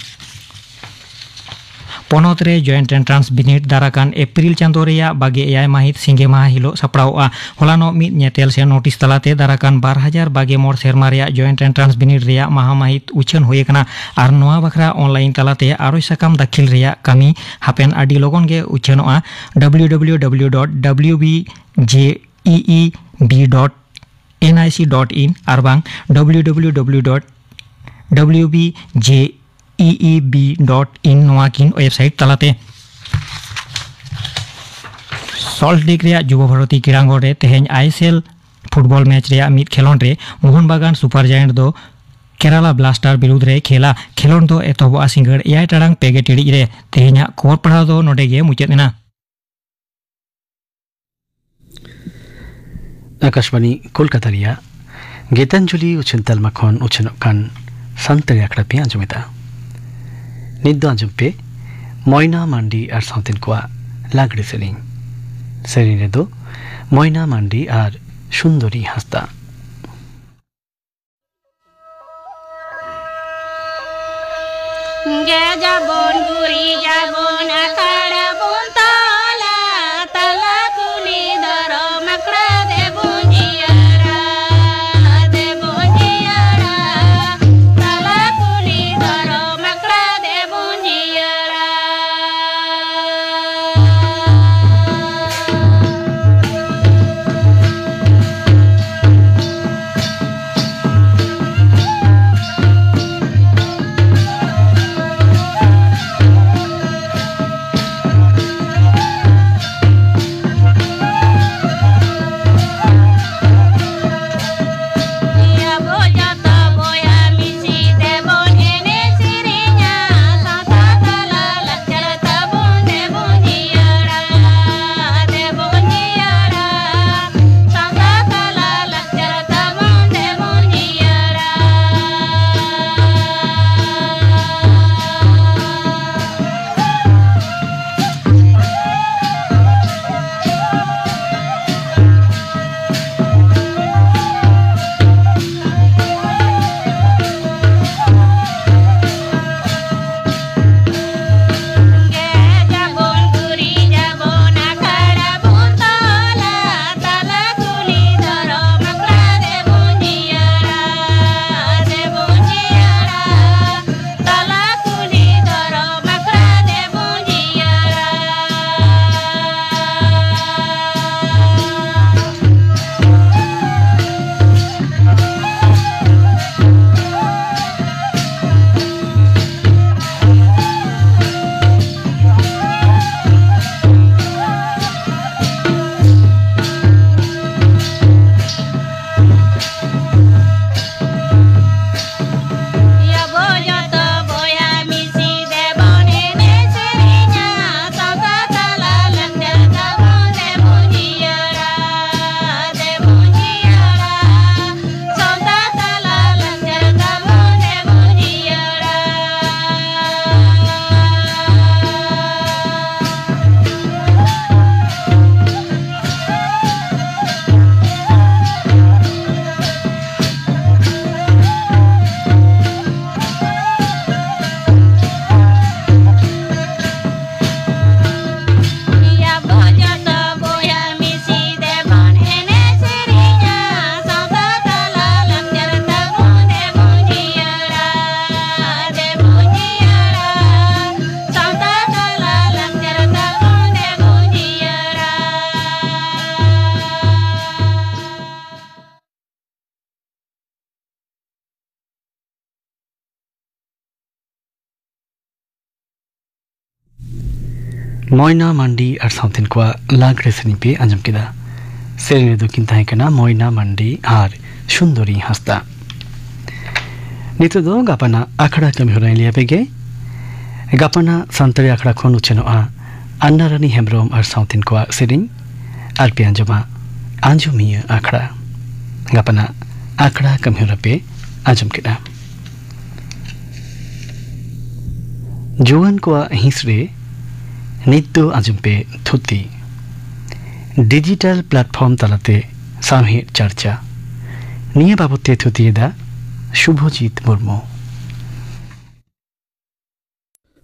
ᱯᱚᱱᱚᱛ ᱨᱮ ᱡᱚᱭᱮᱱᱴ ᱮᱱᱴᱨᱟᱱᱥ ᱵᱤᱱᱤᱰ ᱫᱟᱨᱟᱠᱟᱱ ᱮᱯᱨᱤᱞ ᱪᱟᱸᱫᱚ ᱨᱮᱭᱟᱜ ᱵᱟᱜᱮ ᱮᱭᱟᱭ ᱢᱟᱹᱦᱤᱛ ᱥᱤᱸᱜᱮ ᱢᱟᱦᱟ ᱦᱤᱞᱳᱜ ᱥᱟᱯᱲᱟᱣᱚᱜᱼᱟ᱾ ᱦᱚᱞᱟᱱᱚᱜ ᱢᱤᱫ ᱧᱮᱛᱮᱞ ᱥᱮ ᱱᱳᱴᱤᱥ ᱛᱟᱞᱟᱛᱮ ᱫᱟᱨᱟᱠᱟᱱ ᱵᱟᱨ ᱦᱟᱡᱟᱨ ᱵᱟᱜᱮ ᱢᱚᱬ ᱥᱮᱨᱢᱟ ᱨᱮᱭᱟᱜ ᱡᱚᱭᱮᱱᱴ ᱮᱱᱴᱨᱟᱱᱥ ᱵᱤᱱᱤᱰ ᱨᱮᱭᱟᱜ ᱢᱟᱦᱟ ᱢᱟᱹᱦᱤᱛ ᱩᱪᱷᱟᱹᱱ ᱦᱩᱭ ᱟᱠᱟᱱᱟ ᱟᱨ ᱱᱚᱣᱟ ᱵᱟᱠᱷᱨᱟ ᱚᱱᱞᱟᱭᱤᱱ ᱛᱟᱞᱟᱛᱮ ᱟᱨᱚᱡᱽ ᱥᱟᱠᱟᱢ ᱫᱟᱹᱠᱷᱤᱞ ᱨᱮᱭᱟᱜ ᱠᱟᱹᱢᱤ ᱦᱟᱯᱮᱱ ᱟᱹᱰᱤ ᱞᱚᱜᱚᱱ ᱜᱮ ᱩᱪᱷᱟᱹᱱᱚᱜᱼᱟ᱾ W W W dot W B J E E B dot N I C dot I N ᱵᱟᱝ W W W dot W B J E E B dot I N ᱠᱤᱱ ᱣᱮᱵᱥᱟᱭᱤᱴ ᱛᱟᱞᱟᱛᱮ᱾ Salt ᱞᱮᱠ ᱨᱮᱭᱟᱜ ᱡᱩᱵᱚ ᱵᱷᱟᱨᱚᱛᱤ ᱠᱨᱤᱲᱟᱝᱜᱚᱱ ᱨᱮ ᱛᱮᱦᱮᱧ I S L football match ᱨᱮᱭᱟᱜ ᱢᱤᱫ ᱠᱷᱮᱞᱚᱸᱰ ᱨᱮ ᱢᱳᱦᱚᱱ ᱵᱟᱜᱟᱱ ᱥᱩᱯᱟᱨ ᱡᱟᱭᱮᱱᱴ ᱫᱚ ᱠᱮᱨᱟᱞᱟ ᱵᱞᱟᱥᱴᱟᱨ ᱵᱤᱨᱩᱫᱷ ᱨᱮ ᱠᱷᱮᱞᱟ᱾ ᱠᱷᱮᱞᱚᱸᱰ ᱫᱚ ᱮᱛᱚᱦᱚᱵᱚᱜᱼᱟ ᱥᱤᱸᱜᱟᱹᱲ ᱮᱭᱟᱭ ᱴᱟᱲᱟᱝ ᱯᱮ ᱜᱮ ᱴᱤᱲᱤᱡ ᱨᱮ᱾ ᱛᱮᱦᱮᱧᱟᱜ ᱠᱷᱚᱵᱚᱨ ᱯᱟᱲᱦᱟᱣ ᱫᱚ ᱱᱚᱰᱮ ᱜᱮ ᱢᱩᱪᱟᱹᱫ ᱮᱱᱟ᱾ ᱟᱠᱟᱥᱵᱟᱬᱤ ᱠᱳᱞᱠᱟᱛᱟ ᱨᱮᱭᱟᱜ ᱜᱤᱛᱟᱧᱡᱚᱞᱤ ᱩᱪᱷᱟᱹᱱ ᱛᱟᱞᱢᱟ ᱠᱷᱚᱱ ᱩᱪᱷᱟᱹᱱᱚᱜ ᱠᱟᱱ ᱥᱟᱱᱛᱟᱲᱤ ᱟᱠᱷᱲᱟ ᱯᱮ ᱟᱸᱡᱚᱢᱮᱫᱟ᱾ ᱱᱤᱛ ᱫᱚ ᱟᱸᱡᱚᱢ ᱯᱮ ᱢᱚᱭᱱᱟ ᱢᱟᱱᱰᱤ ᱟᱨ ᱥᱟᱶᱛᱮᱱ ᱠᱚᱣᱟᱜ ᱞᱟᱜᱽᱲᱮ ᱥᱮᱨᱮᱧ᱾ ᱥᱮᱨᱮᱧ ᱨᱮᱫᱚ ᱢᱚᱭᱱᱟ ᱢᱟᱱᱰᱤ ᱟᱨ ᱥᱩᱱᱫᱚᱨᱤ ᱦᱟᱸᱥᱫᱟ᱾ ᱜᱮᱡᱟᱵᱚᱱ ᱜᱩᱨᱤᱡᱟᱵᱚᱱ ᱟᱠᱷᱟᱲᱟ ᱵᱚᱱ ᱛᱚᱞᱟ, ᱛᱟᱞᱟ ᱠᱩᱞᱦᱤ ᱫᱷᱚᱨᱚᱢ ᱟᱠᱷᱲᱟ ᱫᱮᱵᱚᱱ ᱡᱤᱭᱟᱹᱲᱟ, ᱫᱮᱵᱚᱱ ᱡᱤᱭᱟᱹᱲᱟ, ᱛᱟᱞᱟ ᱠᱩᱞᱦᱤ ᱫᱷᱚᱨᱚᱢ ᱟᱠᱷᱲᱟ ᱫᱮᱵᱚᱱ ᱡᱤᱭᱟᱹᱲᱟ᱾ ᱢᱚᱭᱱᱟ ᱢᱟᱱᱰᱤ ᱟᱨ ᱥᱟᱶᱛᱮᱱ ᱠᱚᱣᱟᱜ ᱞᱟᱜᱽᱲᱮ ᱥᱮᱨᱮᱧ ᱯᱮ ᱟᱸᱡᱚᱢ ᱠᱮᱫᱟ᱾ ᱥᱮᱨᱮᱧ ᱨᱮᱫᱚ ᱠᱤᱱ ᱛᱟᱦᱮᱸ ᱠᱟᱱᱟ ᱢᱚᱭᱱᱟ ᱢᱟᱱᱰᱤ ᱟᱨ ᱥᱩᱱᱫᱚᱨᱤ ᱦᱟᱸᱥᱫᱟ᱾ ᱱᱤᱛᱚᱜ ᱫᱚ ᱜᱟᱯᱟᱱᱟᱜ ᱟᱠᱷᱲᱟ ᱠᱟᱹᱢᱤ ᱦᱚᱨᱟᱧ ᱞᱟᱹᱭ ᱟᱯᱮ ᱜᱮ᱾ ᱜᱟᱯᱟᱱᱟᱜ ᱥᱟᱱᱛᱟᱲᱤ ᱟᱠᱷᱲᱟ ᱠᱷᱚᱱ ᱩᱪᱷᱟᱹᱱᱚᱜᱼᱟ ᱟᱱᱱᱟ ᱨᱟᱱᱤ ᱦᱮᱢᱵᱨᱚᱢ ᱟᱨ ᱥᱟᱶᱛᱮᱱ ᱠᱚᱣᱟᱜ ᱥᱮᱨᱮᱧ, ᱟᱨ ᱯᱮ ᱟᱸᱡᱚᱢᱟ ᱟᱸᱡᱚᱢᱤᱭᱟᱹ ᱟᱠᱷᱲᱟ᱾ ᱜᱟᱯᱟᱱᱟᱜ ᱟᱠᱷᱲᱟ ᱠᱟᱹᱢᱤ ᱦᱚᱨᱟ ᱯᱮ ᱟᱸᱡᱚᱢ ᱠᱮᱫᱟ᱾ ᱡᱩᱣᱟᱹᱱ ᱠᱚᱣᱟᱜ ᱦᱤᱸᱥ ᱨᱮ ᱱᱤᱛ ᱫᱚ ᱟᱸᱡᱚᱢ ᱯᱮ ᱛᱷᱩᱛᱤ᱾ ᱰᱤᱡᱤᱴᱟᱞ ᱯᱞᱟᱴᱯᱷᱚᱨᱢ ᱛᱟᱞᱟᱛᱮ ᱥᱟᱶᱦᱮᱫ ᱪᱟᱨᱪᱟ, ᱱᱤᱭᱟᱹ ᱵᱟᱵᱚᱛ ᱛᱮ ᱛᱷᱩᱛᱤᱭᱮᱫᱟ ᱥᱩᱵᱷᱚᱡᱤᱛ ᱢᱩᱨᱢᱩ᱾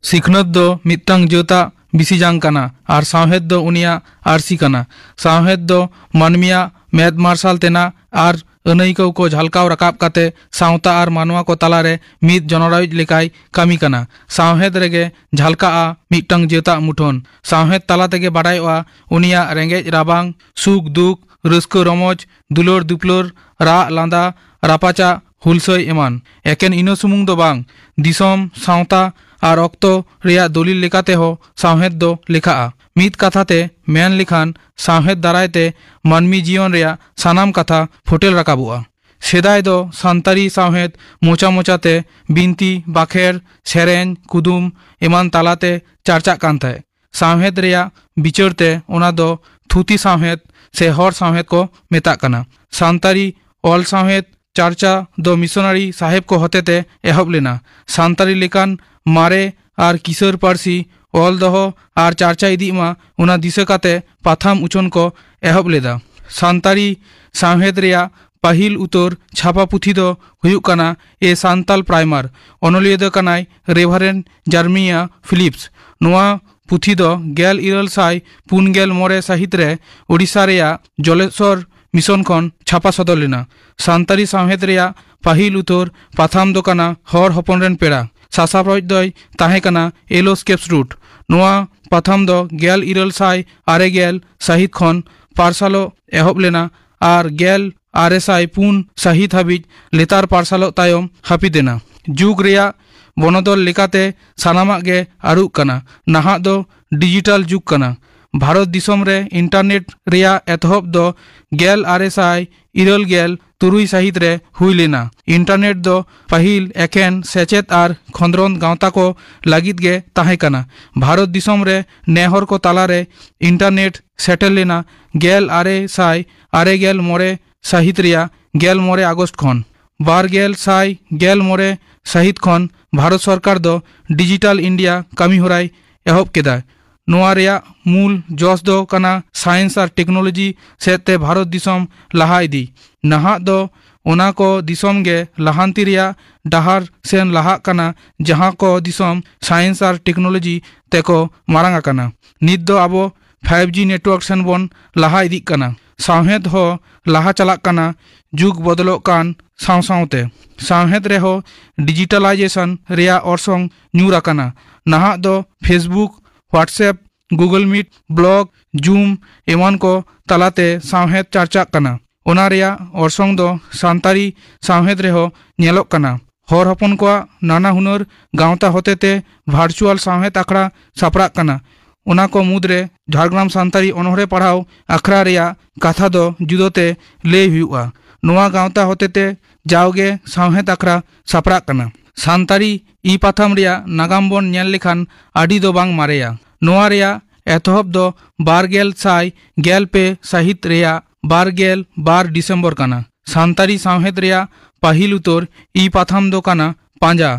ᱥᱤᱠᱷᱱᱟᱹᱛ ᱫᱚ ᱢᱤᱫᱴᱟᱝ ᱡᱟᱹᱛᱟᱜ ᱵᱤᱥᱤ ᱡᱟᱝ ᱠᱟᱱᱟ ᱟᱨ ᱥᱟᱶᱦᱮᱫ ᱫᱚ ᱩᱱᱤᱭᱟᱜ ᱟᱹᱨᱥᱤ ᱠᱟᱱᱟ᱾ ᱥᱟᱶᱦᱮᱫ ᱫᱚ ᱢᱟᱹᱱᱢᱤᱭᱟᱜ ᱢᱮᱫ ᱢᱟᱨᱥᱟᱞ ᱛᱮᱱᱟᱜ ᱟᱨ ᱟᱹᱱᱟᱹᱭᱠᱟᱹᱣ ᱠᱚ ᱡᱷᱟᱞᱠᱟᱣ ᱨᱟᱠᱟᱵ ᱠᱟᱛᱮ ᱥᱟᱶᱛᱟ ᱟᱨ ᱢᱟᱱᱣᱟ ᱠᱚ ᱛᱟᱞᱟᱨᱮ ᱢᱤᱫ ᱡᱚᱱᱚᱲᱟᱣᱤᱡ ᱞᱮᱠᱟᱭ ᱠᱟᱹᱢᱤ ᱠᱟᱱᱟ᱾ ᱥᱟᱶᱦᱮᱫ ᱨᱮᱜᱮ ᱡᱷᱟᱞᱠᱟᱜᱼᱟ ᱢᱤᱫᱴᱟᱝ ᱡᱟᱹᱛᱟᱜ ᱢᱩᱴᱷᱟᱹᱱ᱾ ᱥᱟᱶᱦᱮᱫ ᱛᱟᱞᱟ ᱛᱮᱜᱮ ᱵᱟᱰᱟᱭᱚᱜᱼᱟ ᱩᱱᱤᱭᱟᱜ ᱨᱮᱸᱜᱮᱡ ᱨᱟᱵᱟᱝ, ᱥᱩᱠ ᱫᱩᱠ, ᱨᱟᱹᱥᱠᱟᱹ ᱨᱚᱢᱚᱡᱽ, ᱫᱩᱞᱟᱹᱲ ᱫᱩᱯᱞᱟᱹᱲ, ᱨᱟᱜ ᱞᱟᱸᱫᱟ, ᱨᱟᱯᱟᱪᱟᱜ, ᱦᱩᱞᱥᱟᱹᱭ ᱮᱢᱟᱱ᱾ ᱮᱠᱮᱱ ᱤᱱᱟᱹ ᱥᱩᱢᱩᱝ ᱫᱚ ᱵᱟᱝ, ᱫᱤᱥᱚᱢ, ᱥᱟᱶᱛᱟ ᱟᱨ ᱚᱠᱛᱚ ᱨᱮᱭᱟᱜ ᱫᱚᱞᱤᱞ ᱞᱮᱠᱟᱛᱮ ᱦᱚᱸ ᱥᱟᱶᱦᱮᱫ ᱫᱚ ᱞᱮᱠᱷᱟᱜᱼᱟ᱾ ᱢᱤᱫ ᱠᱟᱛᱷᱟ ᱛᱮ ᱢᱮᱱ ᱞᱮᱠᱷᱟᱱ, ᱥᱟᱶᱦᱮᱫ ᱫᱟᱨᱟᱭ ᱛᱮ ᱢᱟᱹᱱᱢᱤ ᱡᱤᱭᱚᱱ ᱨᱮᱭᱟᱜ ᱥᱟᱱᱟᱢ ᱠᱟᱛᱷᱟ ᱯᱷᱩᱴᱮᱞ ᱨᱟᱠᱟᱵᱚᱜᱼᱟ᱾ ᱥᱮᱫᱟᱭ ᱫᱚ ᱥᱟᱱᱛᱟᱲᱤ ᱥᱟᱶᱦᱮᱫ ᱢᱚᱪᱟ ᱢᱚᱪᱟᱛᱮ ᱵᱤᱱᱛᱤ, ᱵᱟᱠᱷᱮᱲ, ᱥᱮᱨᱮᱧ, ᱠᱩᱫᱩᱢ ᱮᱢᱟᱱ ᱛᱟᱞᱟᱛᱮ ᱪᱟᱨᱪᱟᱜ ᱠᱟᱱ ᱛᱟᱦᱮᱸᱫ᱾ ᱥᱟᱶᱦᱮᱫ ᱨᱮᱭᱟᱜ ᱵᱤᱪᱟᱹᱨ ᱛᱮ ᱚᱱᱟ ᱫᱚ ᱛᱷᱩᱛᱤ ᱥᱟᱶᱦᱮᱫ ᱥᱮ ᱦᱚᱲ ᱥᱟᱶᱦᱮᱫ ᱠᱚ ᱢᱮᱛᱟᱜ ᱠᱟᱱᱟ᱾ ᱥᱟᱱᱛᱟᱲᱤ ᱚᱞ ᱥᱟᱶᱦᱮᱫ ᱪᱟᱨᱪᱟ ᱫᱚ ᱢᱤᱥᱚᱱᱟᱨᱤ ᱥᱟᱦᱮᱵ ᱠᱚ ᱦᱚᱛᱮᱛᱮ ᱮᱦᱚᱵ ᱞᱮᱱᱟ᱾ ᱥᱟᱱᱛᱟᱲᱤ ᱞᱮᱠᱟᱱ ᱢᱟᱨᱮ ᱟᱨ ᱠᱤᱥᱟᱹᱬ ᱯᱟᱹᱨᱥᱤ ᱚᱞ ᱫᱚᱦᱚ ᱟᱨ ᱪᱟᱨᱪᱟ ᱤᱫᱤᱜ ᱢᱟ, ᱚᱱᱟ ᱫᱤᱥᱟᱹ ᱠᱟᱛᱮ ᱯᱟᱛᱷᱟᱢ ᱩᱪᱷᱟᱹᱱ ᱠᱚ ᱮᱦᱚᱵ ᱞᱮᱫᱟ᱾ ᱥᱟᱱᱛᱟᱲᱤ ᱥᱟᱶᱦᱮᱫ ᱨᱮᱭᱟᱜ ᱯᱟᱹᱦᱤᱞ ᱩᱛᱟᱹᱨ ᱪᱷᱟᱯᱟ ᱯᱩᱛᱷᱤ ᱫᱚ ᱦᱩᱭᱩᱜ ᱠᱟᱱᱟ ᱮ ᱥᱟᱱᱛᱟᱞ ᱯᱨᱟᱭᱢᱟᱨ᱾ ᱚᱱᱚᱞᱤᱭᱟᱹ ᱫᱚ ᱠᱟᱱᱟᱭ ᱨᱮᱵᱷᱟᱨᱮᱱᱰ ᱡᱟᱨᱢᱤᱭᱟ ᱯᱷᱤᱞᱤᱯᱥ᱾ ᱱᱚᱣᱟ ᱯᱩᱛᱷᱤ ᱫᱚ ᱜᱮᱞ ᱤᱨᱟᱹᱞ ᱥᱟᱭ ᱯᱩᱱ ᱜᱮᱞ ᱢᱚᱬᱮ ᱥᱟᱹᱦᱤᱛ ᱨᱮ ᱳᱰᱤᱥᱟ ᱨᱮᱭᱟᱜ ᱡᱚᱞᱮᱥᱚᱨ ᱢᱤᱥᱚᱱ ᱠᱷᱚᱱ ᱪᱷᱟᱯᱟ ᱥᱚᱫᱚᱨ ᱞᱮᱱᱟ᱾ ᱥᱟᱱᱛᱟᱲᱤ ᱥᱟᱶᱦᱮᱫ ᱨᱮᱭᱟᱜ ᱯᱟᱹᱦᱤᱞ ᱩᱛᱟᱹᱨ ᱯᱟᱛᱷᱟᱢ ᱫᱚ ᱠᱟᱱᱟ ᱦᱚᱲ ᱦᱚᱯᱚᱱ ᱨᱮᱱ ᱯᱮᱲᱟ᱾ ᱥᱟᱥᱟᱯᱲᱟᱣᱤᱡ ᱫᱚᱭ ᱛᱟᱦᱮᱸ ᱠᱟᱱᱟ ᱮᱞᱳ ᱥᱠᱮᱯᱥ ᱨᱩᱴ᱾ ᱱᱚᱣᱟ ᱯᱟᱛᱷᱟᱢ ᱫᱚ ᱜᱮᱞ ᱤᱨᱟᱹᱞ ᱥᱟᱭ ᱟᱨᱮ ᱜᱮᱞ ᱥᱟᱹᱦᱤᱛ ᱠᱷᱚᱱ ᱯᱟᱨᱥᱟᱞᱚᱜ ᱮᱦᱚᱵ ᱞᱮᱱᱟ ᱟᱨ ᱜᱮᱞ ᱟᱨᱮ ᱥᱟᱭ ᱯᱩᱱ ᱥᱟᱹᱦᱤᱛ ᱦᱟᱹᱵᱤᱡ ᱞᱮᱛᱟᱲ ᱯᱟᱨᱥᱟᱞᱚᱜ ᱛᱟᱭᱚᱢ ᱦᱟᱹᱯᱤᱫ ᱮᱱᱟ᱾ ᱡᱩᱜᱽ ᱨᱮᱭᱟᱜ ᱵᱚᱱᱚᱫᱚᱞ ᱞᱮᱠᱟᱛᱮ ᱥᱟᱱᱟᱢᱟᱜ ᱜᱮ ᱟᱹᱨᱩᱜ ᱠᱟᱱᱟ᱾ ᱱᱟᱦᱟᱜ ᱫᱚ ᱰᱤᱡᱤᱴᱟᱞ ᱡᱩᱜᱽ ᱠᱟᱱᱟ᱾ ᱵᱷᱟᱨᱚᱛ ᱫᱤᱥᱚᱢ ᱨᱮ ᱤᱱᱴᱟᱨᱱᱮᱴ ᱨᱮᱭᱟᱜ ᱮᱛᱚᱦᱚᱵ ᱫᱚ ᱜᱮᱞ ᱟᱨᱮ ᱥᱟᱭ ᱤᱨᱟᱹᱞ ᱜᱮᱞ ᱛᱩᱨᱩᱭ ᱥᱟᱹᱦᱤᱛ ᱨᱮ ᱦᱩᱭ ᱞᱮᱱᱟ᱾ ᱤᱱᱴᱟᱨᱱᱮᱴ ᱫᱚ ᱯᱟᱹᱦᱤᱞ ᱮᱠᱮᱱ ᱥᱮᱪᱮᱫ ᱟᱨ ᱠᱷᱚᱸᱫᱽᱨᱚᱸᱫᱽ ᱜᱟᱶᱛᱟ ᱠᱚ ᱞᱟᱹᱜᱤᱫ ᱜᱮ ᱛᱟᱦᱮᱸ ᱠᱟᱱᱟ᱾ ᱵᱷᱟᱨᱚᱛ ᱫᱤᱥᱚᱢ ᱨᱮ ᱱᱮ ᱦᱚᱲ ᱠᱚ ᱛᱟᱞᱟᱨᱮ ᱤᱱᱴᱟᱨᱱᱮᱴ ᱥᱮᱴᱮᱨ ᱞᱮᱱᱟ ᱜᱮᱞ ᱟᱨᱮ ᱥᱟᱭ ᱟᱨᱮ ᱜᱮᱞ ᱢᱚᱬᱮ ᱥᱟᱹᱦᱤᱛ ᱨᱮᱭᱟᱜ ᱜᱮᱞ ᱢᱚᱬᱮ ᱟᱜᱚᱥᱴ ᱠᱷᱚᱱ᱾ ᱵᱟᱨ ᱜᱮᱞ ᱥᱟᱭ ᱜᱮᱞ ᱢᱚᱬᱮ ᱥᱟᱹᱦᱤᱛ ᱠᱷᱚᱱ ᱵᱷᱟᱨᱚᱛ ᱥᱚᱨᱠᱟᱨ ᱫᱚ ᱰᱤᱡᱤᱴᱟᱞ ᱤᱱᱰᱤᱭᱟ ᱠᱟᱹᱢᱤ ᱦᱚᱨᱟᱭ ᱮᱦᱚᱵ ᱠᱮᱫᱟ᱾ ᱱᱚᱣᱟ ᱨᱮᱭᱟᱜ ᱢᱩᱞ ᱡᱚᱥ ᱫᱚ ᱠᱟᱱᱟ ᱥᱟᱭᱮᱱᱥ ᱟᱨ ᱴᱮᱠᱱᱳᱞᱚᱡᱤ ᱥᱮᱫ ᱛᱮ ᱵᱷᱟᱨᱚᱛ ᱫᱤᱥᱚᱢ ᱞᱟᱦᱟ ᱤᱫᱤ᱾ ᱱᱟᱦᱟᱜ ᱫᱚ ᱚᱱᱟ ᱠᱚ ᱫᱤᱥᱚᱢ ᱜᱮ ᱞᱟᱦᱟᱱᱛᱤ ᱨᱮᱭᱟᱜ ᱰᱟᱦᱟᱨ ᱥᱮᱱ ᱞᱟᱦᱟᱜ ᱠᱟᱱᱟ, ᱡᱟᱦᱟᱸ ᱠᱚ ᱫᱤᱥᱚᱢ ᱥᱟᱭᱮᱱᱥ ᱟᱨ ᱴᱮᱠᱱᱳᱞᱚᱡᱤ ᱛᱮᱠᱚ ᱢᱟᱨᱟᱝ ᱟᱠᱟᱱᱟ᱾ ᱱᱤᱛ ᱫᱚ ᱟᱵᱚ ᱯᱷᱟᱭᱤᱵᱷ ᱡᱤ ᱱᱮᱴᱣᱟᱨᱠ ᱥᱮᱱ ᱵᱚᱱ ᱞᱟᱦᱟ ᱤᱫᱤᱜ ᱠᱟᱱᱟ᱾ ᱥᱟᱶᱦᱮᱫ ᱦᱚᱸ ᱞᱟᱦᱟ ᱪᱟᱞᱟᱜ ᱠᱟᱱᱟ ᱡᱩᱜᱽ ᱵᱚᱫᱚᱞᱚᱜ ᱠᱟᱱ ᱥᱟᱶ ᱥᱟᱶᱛᱮ᱾ ᱥᱟᱶᱦᱮᱫ ᱨᱮᱦᱚᱸ ᱰᱤᱡᱤᱴᱟᱞᱟᱭᱡᱮᱥᱚᱱ ᱨᱮᱭᱟᱜ ᱚᱨᱥᱚᱝ ᱧᱩᱨ ᱟᱠᱟᱱᱟ᱾ ᱱᱟᱦᱟᱜ ᱫᱚ Facebook, WhatsApp, Google Meet, blog, zoom ᱮᱢᱟᱱ ᱠᱚ ᱛᱟᱞᱟᱛᱮ ᱥᱟᱶᱦᱮᱫ ᱪᱟᱨᱪᱟᱜ ᱠᱟᱱᱟ᱾ ᱚᱱᱟ ᱨᱮᱭᱟᱜ ᱚᱨᱥᱚᱝ ᱫᱚ ᱥᱟᱱᱛᱟᱲᱤ ᱥᱟᱶᱦᱮᱫ ᱨᱮᱦᱚᱸ ᱧᱮᱞᱚᱜ ᱠᱟᱱᱟ᱾ ᱦᱚᱲ ᱦᱚᱯᱚᱱ ᱠᱚᱣᱟᱜ ᱱᱟᱱᱟ ᱦᱩᱱᱟᱹᱨ ᱜᱟᱶᱛᱟ ᱦᱚᱛᱮᱛᱮ ᱵᱷᱟᱨᱪᱩᱣᱟᱞ ᱥᱟᱶᱦᱮᱫ ᱟᱠᱷᱲᱟ ᱥᱟᱯᱲᱟᱜ ᱠᱟᱱᱟ᱾ ᱚᱱᱟ ᱠᱚ ᱢᱩᱫᱽᱨᱮ ᱡᱷᱟᱲᱜᱨᱟᱢ ᱥᱟᱱᱛᱟᱲᱤ ᱚᱱᱚᱬᱦᱮ ᱯᱟᱲᱦᱟᱣ ᱟᱠᱷᱲᱟ ᱨᱮᱭᱟᱜ ᱠᱟᱛᱷᱟ ᱫᱚ ᱡᱩᱫᱟᱹᱛᱮ ᱞᱟᱹᱭ ᱦᱩᱭᱩᱜᱼᱟ᱾ ᱱᱚᱣᱟ ᱜᱟᱶᱛᱟ ᱦᱚᱛᱮᱛᱮ ᱡᱟᱣᱜᱮ ᱥᱟᱶᱦᱮᱫ ᱟᱠᱷᱲᱟ ᱥᱟᱯᱲᱟᱜ ᱠᱟᱱᱟ᱾ ᱥᱟᱱᱛᱟᱲᱤ ᱤ ᱯᱟᱛᱷᱟᱢ ᱨᱮᱭᱟᱜ ᱱᱟᱜᱟᱢ ᱵᱚᱱ ᱧᱮᱞ ᱞᱮᱠᱷᱟᱱ ᱟᱹᱰᱤ ᱫᱚ ᱵᱟᱝ ᱢᱟᱨᱮᱭᱟ᱾ ᱱᱚᱣᱟ ᱨᱮᱭᱟᱜ ᱮᱛᱚᱦᱚᱵ ᱫᱚ ᱵᱟᱨ ᱜᱮᱞ ᱥᱟᱭ ᱜᱮᱞ ᱯᱮ ᱥᱟᱹᱦᱤᱛ ᱨᱮᱭᱟᱜ ᱵᱟᱨ ᱜᱮᱞ ᱵᱟᱨ ᱰᱤᱥᱮᱢᱵᱚᱨ ᱠᱟᱱᱟ᱾ ᱥᱟᱱᱛᱟᱲᱤ ᱥᱟᱶᱦᱮᱫ ᱨᱮᱭᱟᱜ ᱯᱟᱹᱦᱤᱞ ᱩᱛᱟᱹᱨ ᱤ ᱯᱟᱛᱷᱟᱢ ᱫᱚ ᱠᱟᱱᱟ ᱯᱟᱸᱡᱟ,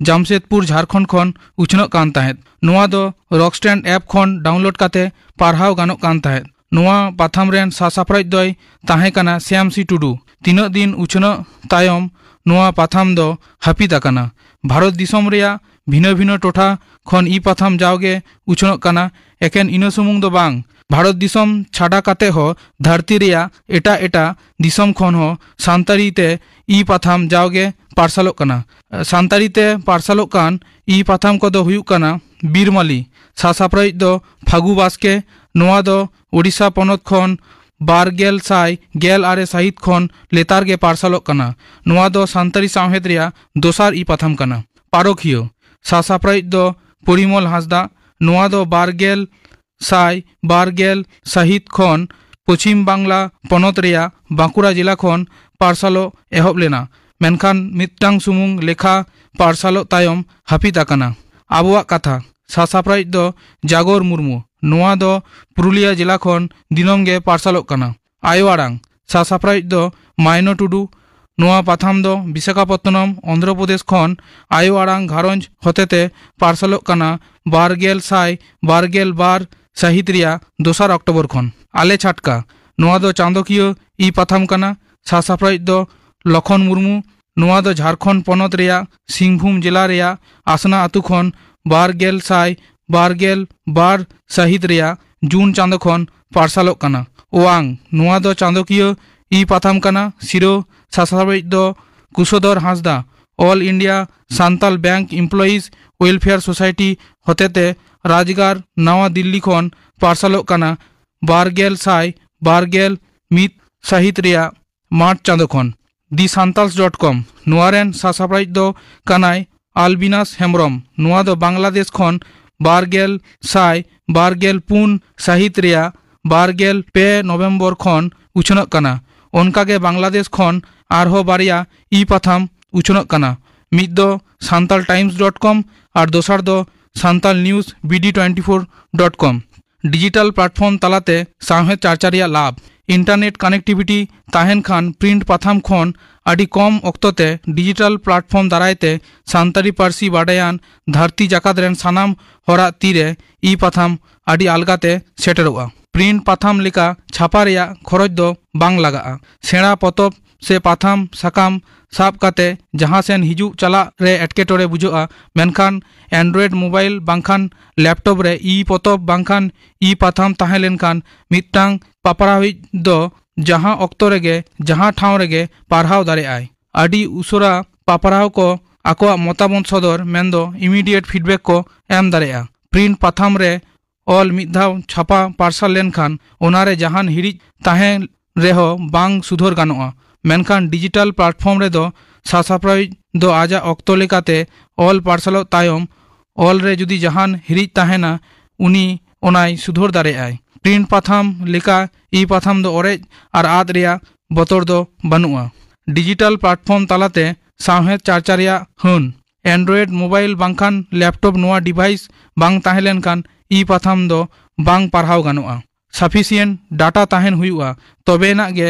ᱡᱟᱢᱥᱮᱫᱽᱯᱩᱨ, ᱡᱷᱟᱲᱠᱷᱚᱸᱰ ᱠᱷᱚᱱ ᱩᱪᱷᱱᱟᱹᱜ ᱠᱟᱱ ᱛᱟᱦᱮᱸᱫ᱾ ᱱᱚᱣᱟ ᱫᱚ ᱨᱚᱠᱥᱴᱮᱱᱰ ᱮᱯ ᱠᱷᱚᱱ ᱰᱟᱣᱩᱱᱞᱳᱰ ᱠᱟᱛᱮ ᱯᱟᱲᱦᱟᱣ ᱜᱟᱱᱚᱜ ᱠᱟᱱ ᱛᱟᱦᱮᱸᱫ᱾ ᱱᱚᱣᱟ ᱯᱟᱛᱷᱟᱢ ᱨᱮᱱ ᱥᱟᱥᱟᱯᱲᱟᱣᱤᱡ ᱫᱚᱭ ᱛᱟᱦᱮᱸ ᱠᱟᱱᱟ ᱥᱭᱟᱢ ᱥᱤ ᱴᱩᱰᱩ᱾ ᱛᱤᱱᱟᱹᱜ ᱫᱤᱱ ᱩᱪᱷᱱᱟᱹᱜ ᱛᱟᱭᱚᱢ ᱱᱚᱣᱟ ᱯᱟᱛᱷᱟᱢ ᱫᱚ ᱦᱟᱹᱯᱤᱫ ᱟᱠᱟᱱᱟ᱾ ᱵᱷᱟᱨᱚᱛ ᱫᱤᱥᱚᱢ ᱨᱮᱭᱟᱜ ᱵᱷᱤᱱᱟᱹ ᱵᱷᱤᱱᱟᱹ ᱴᱚᱴᱷᱟ ᱠᱷᱚᱱ ᱤ ᱯᱟᱛᱷᱟᱢ ᱡᱟᱣᱜᱮ ᱩᱪᱷᱱᱟᱹᱜ ᱠᱟᱱᱟ᱾ ᱮᱠᱮᱱ ᱤᱱᱟᱹ ᱥᱩᱢᱩᱝ ᱫᱚ ᱵᱟᱝ, ᱵᱷᱟᱨᱚᱛ ᱫᱤᱥᱚᱢ ᱪᱷᱟᱰᱟ ᱠᱟᱛᱮ ᱦᱚᱸ ᱫᱷᱟᱹᱨᱛᱤ ᱨᱮᱭᱟᱜ ᱮᱴᱟᱜ ᱮᱴᱟᱜ ᱫᱤᱥᱚᱢ ᱠᱷᱚᱱ ᱦᱚᱸ ᱥᱟᱱᱛᱟᱲᱤ ᱛᱮ ᱤ ᱯᱟᱛᱷᱟᱢ ᱡᱟᱣᱜᱮ ᱯᱟᱨᱥᱟᱞᱚᱜ ᱠᱟᱱᱟ᱾ ᱥᱟᱱᱛᱟᱲᱤ ᱛᱮ ᱯᱟᱨᱥᱟᱞᱚᱜ ᱠᱟᱱ ᱤ ᱯᱟᱛᱷᱟᱢ ᱠᱚᱫᱚ ᱦᱩᱭᱩᱜ ᱠᱟᱱᱟ ᱵᱤᱨᱢᱟᱞᱤ, ᱥᱟᱥᱟᱯᱲᱟᱣᱤᱡ ᱫᱚ ᱯᱷᱟᱹᱜᱩ ᱵᱟᱥᱠᱮ᱾ ᱱᱚᱣᱟ ᱫᱚ ᱳᱰᱤᱥᱟ ᱯᱚᱱᱚᱛ ᱠᱷᱚᱱ ᱵᱟᱨ ᱜᱮᱞ ᱥᱟᱭ ᱜᱮᱞ ᱟᱨᱮ ᱥᱟᱹᱦᱤᱛ ᱠᱷᱚᱱ ᱞᱮᱛᱟᱲ ᱜᱮ ᱯᱟᱨᱥᱟᱞᱚᱜ ᱠᱟᱱᱟ᱾ ᱱᱚᱣᱟ ᱫᱚ ᱥᱟᱱᱛᱟᱲᱤ ᱥᱟᱶᱦᱮᱫ ᱨᱮᱭᱟᱜ ᱫᱚᱥᱟᱨ ᱤ ᱯᱟᱛᱷᱟᱢ ᱠᱟᱱᱟ᱾ ᱯᱟᱨᱚᱠᱷᱤᱭᱟᱹ᱾ ᱥᱟᱥᱟᱯᱲᱟᱣᱤᱡ ᱫᱚ ᱯᱚᱨᱤᱢᱚᱞ ᱦᱟᱸᱥᱫᱟ᱾ ᱱᱚᱣᱟ ᱫᱚ ᱵᱟᱨ ᱜᱮᱞ ᱥᱟᱭ ᱵᱟᱨ ᱜᱮᱞ ᱥᱟᱹᱦᱤᱛ ᱠᱷᱚᱱ ᱯᱚᱪᱷᱤᱢ ᱵᱟᱝᱞᱟ ᱯᱚᱱᱚᱛ ᱨᱮᱭᱟᱜ ᱵᱟᱸᱠᱩᱲᱟ ᱡᱮᱞᱟ ᱠᱷᱚᱱ ᱯᱟᱨᱥᱟᱞᱚᱜ ᱮᱦᱚᱵ ᱞᱮᱱᱟ, ᱢᱮᱱᱠᱷᱟᱱ ᱢᱤᱫᱴᱟᱝ ᱥᱩᱢᱩᱝ ᱞᱮᱠᱷᱟ ᱯᱟᱨᱥᱟᱞᱚᱜ ᱛᱟᱭᱚᱢ ᱦᱟᱹᱯᱤᱫ ᱟᱠᱟᱱᱟ᱾ ᱟᱵᱚᱣᱟᱜ ᱠᱟᱛᱷᱟ᱾ ᱥᱟᱥᱟᱯᱲᱟᱣᱤᱡ ᱫᱚ ᱡᱟᱜᱚᱨ ᱢᱩᱨᱢᱩ᱾ ᱱᱚᱣᱟ ᱫᱚ ᱯᱩᱨᱩᱞᱤᱭᱟᱹ ᱡᱮᱞᱟ ᱠᱷᱚᱱ ᱫᱤᱱᱟᱹᱢ ᱜᱮ ᱯᱟᱨᱥᱟᱞᱚᱜ ᱠᱟᱱᱟ᱾ ᱟᱭᱳ ᱟᱲᱟᱝ᱾ ᱥᱟᱥᱟᱯᱲᱟᱣᱤᱡ ᱫᱚ ᱢᱟᱭᱱᱚ ᱴᱩᱰᱩ᱾ ᱱᱚᱣᱟ ᱯᱟᱛᱷᱟᱢ ᱫᱚ ᱵᱤᱥᱟᱠᱷᱟᱯᱚᱛᱛᱚᱱᱚᱢ, ᱚᱱᱫᱷᱨᱚ ᱯᱨᱚᱫᱮᱥ ᱠᱷᱚᱱ ᱟᱭᱳ ᱟᱲᱟᱝ ᱜᱷᱟᱨᱚᱸᱡᱽ ᱦᱚᱛᱮᱛᱮ ᱯᱟᱨᱥᱟᱞᱚᱜ ᱠᱟᱱᱟ ᱵᱟᱨ ᱜᱮᱞ ᱥᱟᱭ ᱵᱟᱨ ᱜᱮᱞ ᱵᱟᱨ ᱥᱟᱹᱦᱤᱛ ᱨᱮᱭᱟᱜ ᱫᱚᱥᱟᱨ ᱚᱠᱴᱳᱵᱚᱨ ᱠᱷᱚᱱ᱾ ᱟᱞᱮ ᱪᱷᱟᱴᱠᱟ᱾ ᱱᱚᱣᱟ ᱫᱚ ᱪᱟᱸᱫᱚᱠᱤᱭᱟᱹ ᱤ ᱯᱟᱛᱷᱟᱢ ᱠᱟᱱᱟ᱾ ᱥᱟᱥᱟᱯᱲᱟᱣᱤᱡ ᱫᱚ ᱞᱚᱠᱷᱚᱱ ᱢᱩᱨᱢᱩ᱾ ᱱᱚᱣᱟ ᱫᱚ ᱡᱷᱟᱲᱠᱷᱚᱸᱰ ᱯᱚᱱᱚᱛ ᱨᱮᱭᱟᱜ ᱥᱤᱝᱵᱷᱩᱢ ᱡᱮᱞᱟ ᱨᱮᱭᱟᱜ ᱟᱥᱱᱟ ᱟᱹᱛᱩ ᱠᱷᱚᱱ ᱵᱟᱨ ᱜᱮᱞ ᱥᱟᱭ ᱵᱟᱨ ᱜᱮᱞ ᱵᱟᱨ ᱥᱟᱹᱦᱤᱛ ᱨᱮᱭᱟᱜ ᱡᱩᱱ ᱪᱟᱸᱫᱚ ᱠᱷᱚᱱ ᱯᱟᱨᱥᱟᱞᱚᱜ ᱠᱟᱱᱟ᱾ ᱳᱣᱟᱝ᱾ ᱱᱚᱣᱟ ᱫᱚ ᱪᱟᱸᱫᱚᱠᱤᱭᱟᱹ ᱤ ᱯᱟᱛᱷᱟᱢ ᱠᱟᱱᱟ᱾ ᱥᱤᱨᱟᱹ᱾ ᱥᱟᱥᱟᱯᱲᱟᱣᱤᱡ ᱫᱚ ᱠᱩᱥᱚᱫᱷᱚᱨ ᱦᱟᱸᱥᱫᱟ᱾ All India Santal bank employees welfare society ᱦᱚᱛᱮᱛᱮ ᱨᱟᱡᱽᱜᱟᱲ ᱱᱟᱣᱟ ᱫᱤᱞᱞᱤ ᱠᱷᱚᱱ ᱯᱟᱨᱥᱟᱞᱚᱜ ᱠᱟᱱᱟ ᱵᱟᱨ ᱜᱮᱞ ᱥᱟᱭ ᱵᱟᱨ ᱜᱮᱞ ᱢᱤᱫ ᱥᱟᱹᱦᱤᱛ ᱨᱮᱭᱟᱜ ᱢᱟᱨᱪ ᱪᱟᱸᱫᱚ ᱠᱷᱚᱱ᱾ ᱫᱤ ᱥᱟᱱᱛᱟᱞᱥ ᱰᱚᱴ ᱠᱚᱢ᱾ ᱱᱚᱣᱟ ᱨᱮᱱ ᱥᱟᱥᱟᱯᱲᱟᱣᱤᱡ ᱫᱚ ᱠᱟᱱᱟᱭ ᱟᱞᱵᱤᱱᱟᱥ ᱦᱮᱢᱵᱨᱚᱢ᱾ ᱱᱚᱣᱟ ᱫᱚ ᱵᱟᱝᱞᱟᱫᱮᱥ ᱠᱷᱚᱱ ᱵᱟᱨ ᱜᱮᱞ ᱥᱟᱭ ᱵᱟᱨ ᱜᱮᱞ ᱯᱩᱱ ᱥᱟᱹᱦᱤᱛ ᱨᱮᱭᱟᱜ ᱵᱟᱨ ᱜᱮᱞ ᱯᱮ ᱱᱚᱵᱷᱮᱢᱵᱚᱨ ᱠᱷᱚᱱ ᱩᱪᱷᱟᱹᱱᱚᱜ ᱠᱟᱱᱟ᱾ ᱚᱱᱠᱟᱜᱮ ᱵᱟᱝᱞᱟᱫᱮᱥ ᱠᱷᱚᱱ ᱟᱨᱦᱚᱸ ᱵᱟᱨᱭᱟ ᱤ ᱯᱟᱛᱷᱟᱢ ᱩᱪᱷᱟᱹᱱᱚᱜ ᱠᱟᱱᱟ᱾ ᱢᱤᱫ ᱫᱚ ᱥᱟᱱᱛᱟᱞ ᱴᱟᱭᱤᱢᱥ ᱰᱚᱴ ᱠᱚᱢ ᱟᱨ ᱫᱚᱥᱟᱨ ᱫᱚ Santal News BD twenty four dot com. Digital platform ᱛᱟᱞᱟᱛᱮ ᱥᱟᱶᱦᱮᱫ ᱪᱟᱨᱪᱟ ᱨᱮᱭᱟᱜ ᱞᱟᱵᱷ᱾ ᱤᱱᱴᱟᱨᱱᱮᱴ ᱠᱟᱱᱮᱠᱴᱤᱵᱷᱤᱴᱤ ᱛᱟᱦᱮᱱ ᱠᱷᱟᱱ ᱯᱨᱤᱱᱴ ᱯᱟᱛᱷᱟᱢ ᱠᱷᱚᱱ ᱟᱹᱰᱤ ᱠᱚᱢ ᱚᱠᱛᱚ ᱛᱮ ᱰᱤᱡᱤᱴᱟᱞ ᱯᱞᱟᱴᱯᱷᱚᱨᱢ ᱫᱟᱨᱟᱭ ᱛᱮ ᱥᱟᱱᱛᱟᱲᱤ ᱯᱟᱹᱨᱥᱤ ᱵᱟᱰᱟᱭᱟᱱ ᱫᱷᱟᱹᱨᱛᱤ ᱡᱟᱠᱟᱛ ᱨᱮᱱ ᱥᱟᱱᱟᱢ ᱦᱚᱲᱟᱜ ᱛᱤᱨᱮ ᱤ ᱯᱟᱛᱷᱟᱢ ᱟᱹᱰᱤ ᱟᱞᱜᱟ ᱛᱮ ᱥᱮᱴᱮᱨᱚᱜᱼᱟ᱾ ᱯᱨᱤᱱᱴ ᱯᱟᱛᱷᱟᱢ ᱞᱮᱠᱟ ᱪᱷᱟᱯᱟ ᱨᱮᱭᱟᱜ ᱠᱷᱚᱨᱚᱪ ᱫᱚ ᱵᱟᱝ ᱞᱟᱜᱟᱜᱼᱟ᱾ ᱥᱮᱬᱟ ᱯᱚᱛᱚᱵ ᱥᱮ ᱯᱟᱛᱷᱟᱢ ᱥᱟᱠᱟᱢ ᱥᱟᱵ ᱠᱟᱛᱮ ᱡᱟᱦᱟᱸ ᱥᱮᱱ ᱦᱤᱡᱩᱜ ᱪᱟᱞᱟᱜ ᱨᱮ ᱮᱴᱠᱮᱴᱚᱬᱮ ᱵᱩᱡᱷᱟᱹᱜᱼᱟ, ᱢᱮᱱᱠᱷᱟᱱ ᱮᱱᱰᱨᱚᱭᱮᱰ ᱢᱳᱵᱟᱭᱤᱞ ᱵᱟᱝᱠᱷᱟᱱ ᱞᱮᱯᱴᱚᱯ ᱨᱮ ᱤ ᱯᱚᱛᱚᱵ ᱵᱟᱝᱠᱷᱟᱱ ᱤ ᱯᱟᱛᱷᱟᱢ ᱛᱟᱦᱮᱸ ᱞᱮᱱᱠᱷᱟᱱ ᱢᱤᱫᱴᱟᱝ ᱯᱟᱯᱲᱟᱣᱤᱡ ᱫᱚ ᱡᱟᱦᱟᱸ ᱚᱠᱛᱚ ᱨᱮᱜᱮ ᱡᱟᱦᱟᱸ ᱴᱷᱟᱶ ᱨᱮᱜᱮ ᱯᱟᱲᱦᱟᱣ ᱫᱟᱲᱮᱭᱟᱜᱼᱟᱭ᱾ ᱟᱹᱰᱤ ᱩᱥᱟᱹᱨᱟ ᱯᱟᱯᱲᱟᱣ ᱠᱚ ᱟᱠᱚᱣᱟᱜ ᱢᱚᱛᱟᱢᱚᱛ ᱥᱚᱫᱚᱨ, ᱢᱮᱱᱫᱚ ᱤᱢᱤᱰᱤᱭᱮᱴ ᱯᱷᱤᱰᱵᱮᱠ ᱠᱚ ᱮᱢ ᱫᱟᱲᱮᱭᱟᱜᱼᱟ᱾ ᱯᱨᱤᱱᱴ ᱯᱟᱛᱷᱟᱢ ᱨᱮ ᱚᱞ ᱢᱤᱫ ᱫᱷᱟᱣ ᱪᱷᱟᱯᱟ ᱯᱟᱨᱥᱟᱞ ᱞᱮᱱᱠᱷᱟᱱ ᱚᱱᱟᱨᱮ ᱡᱟᱦᱟᱱ ᱦᱤᱲᱤᱡ ᱛᱟᱦᱮᱸ ᱨᱮᱦᱚᱸ ᱵᱟᱝ ᱥᱩᱫᱷᱟᱹᱨ ᱜᱟᱱᱚᱜᱼᱟ, ᱢᱮᱱᱠᱷᱟᱱ ᱰᱤᱡᱤᱴᱟᱞ ᱯᱞᱟᱴᱯᱷᱚᱨᱢ ᱨᱮᱫᱚ ᱥᱟᱥᱟᱯᱲᱟᱣᱤᱡ ᱫᱚ ᱟᱡᱟᱜ ᱚᱠᱛᱚ ᱞᱮᱠᱟᱛᱮ ᱚᱞ ᱯᱟᱨᱥᱟᱞᱚᱜ ᱛᱟᱭᱚᱢ ᱚᱞ ᱨᱮ ᱡᱩᱫᱤ ᱡᱟᱦᱟᱱ ᱦᱤᱨᱤᱡ ᱛᱟᱦᱮᱱᱟ, ᱩᱱᱤ ᱚᱱᱟᱭ ᱥᱩᱫᱷᱟᱹᱨ ᱫᱟᱲᱮᱭᱟᱜᱼᱟᱭ᱾ ᱯᱨᱤᱱᱴ ᱯᱟᱛᱷᱟᱢ ᱞᱮᱠᱟ ᱤ-ᱯᱟᱛᱷᱟᱢ ᱫᱚ ᱚᱲᱮᱡ ᱟᱨ ᱟᱫ ᱨᱮᱭᱟᱜ ᱵᱚᱛᱚᱨ ᱫᱚ ᱵᱟᱹᱱᱩᱜᱼᱟ᱾ ᱰᱤᱡᱤᱴᱟᱞ ᱯᱞᱟᱴᱯᱷᱚᱨᱢ ᱛᱟᱞᱟᱛᱮ ᱥᱟᱶᱦᱮᱫ ᱪᱟᱨᱪᱟ ᱨᱮᱭᱟᱜ ᱦᱟᱹᱱ᱾ Android ᱢᱳᱵᱟᱭᱤᱞ ᱵᱟᱝᱠᱷᱟᱱ ᱞᱮᱯᱴᱚᱯ ᱱᱚᱣᱟ ᱰᱤᱵᱷᱟᱭᱤᱥ ᱵᱟᱝ ᱛᱟᱦᱮᱸ ᱞᱮᱱᱠᱷᱟᱱ ᱤ-ᱯᱟᱛᱷᱟᱢ ᱫᱚ ᱵᱟᱝ ᱯᱟᱲᱦᱟᱣ ᱜᱟᱱᱚᱜᱼᱟ᱾ Sufficient data ᱛᱟᱦᱮᱱ ᱦᱩᱭᱩᱜᱼᱟ, ᱛᱚᱵᱮ ᱟᱱᱟᱜ ᱜᱮ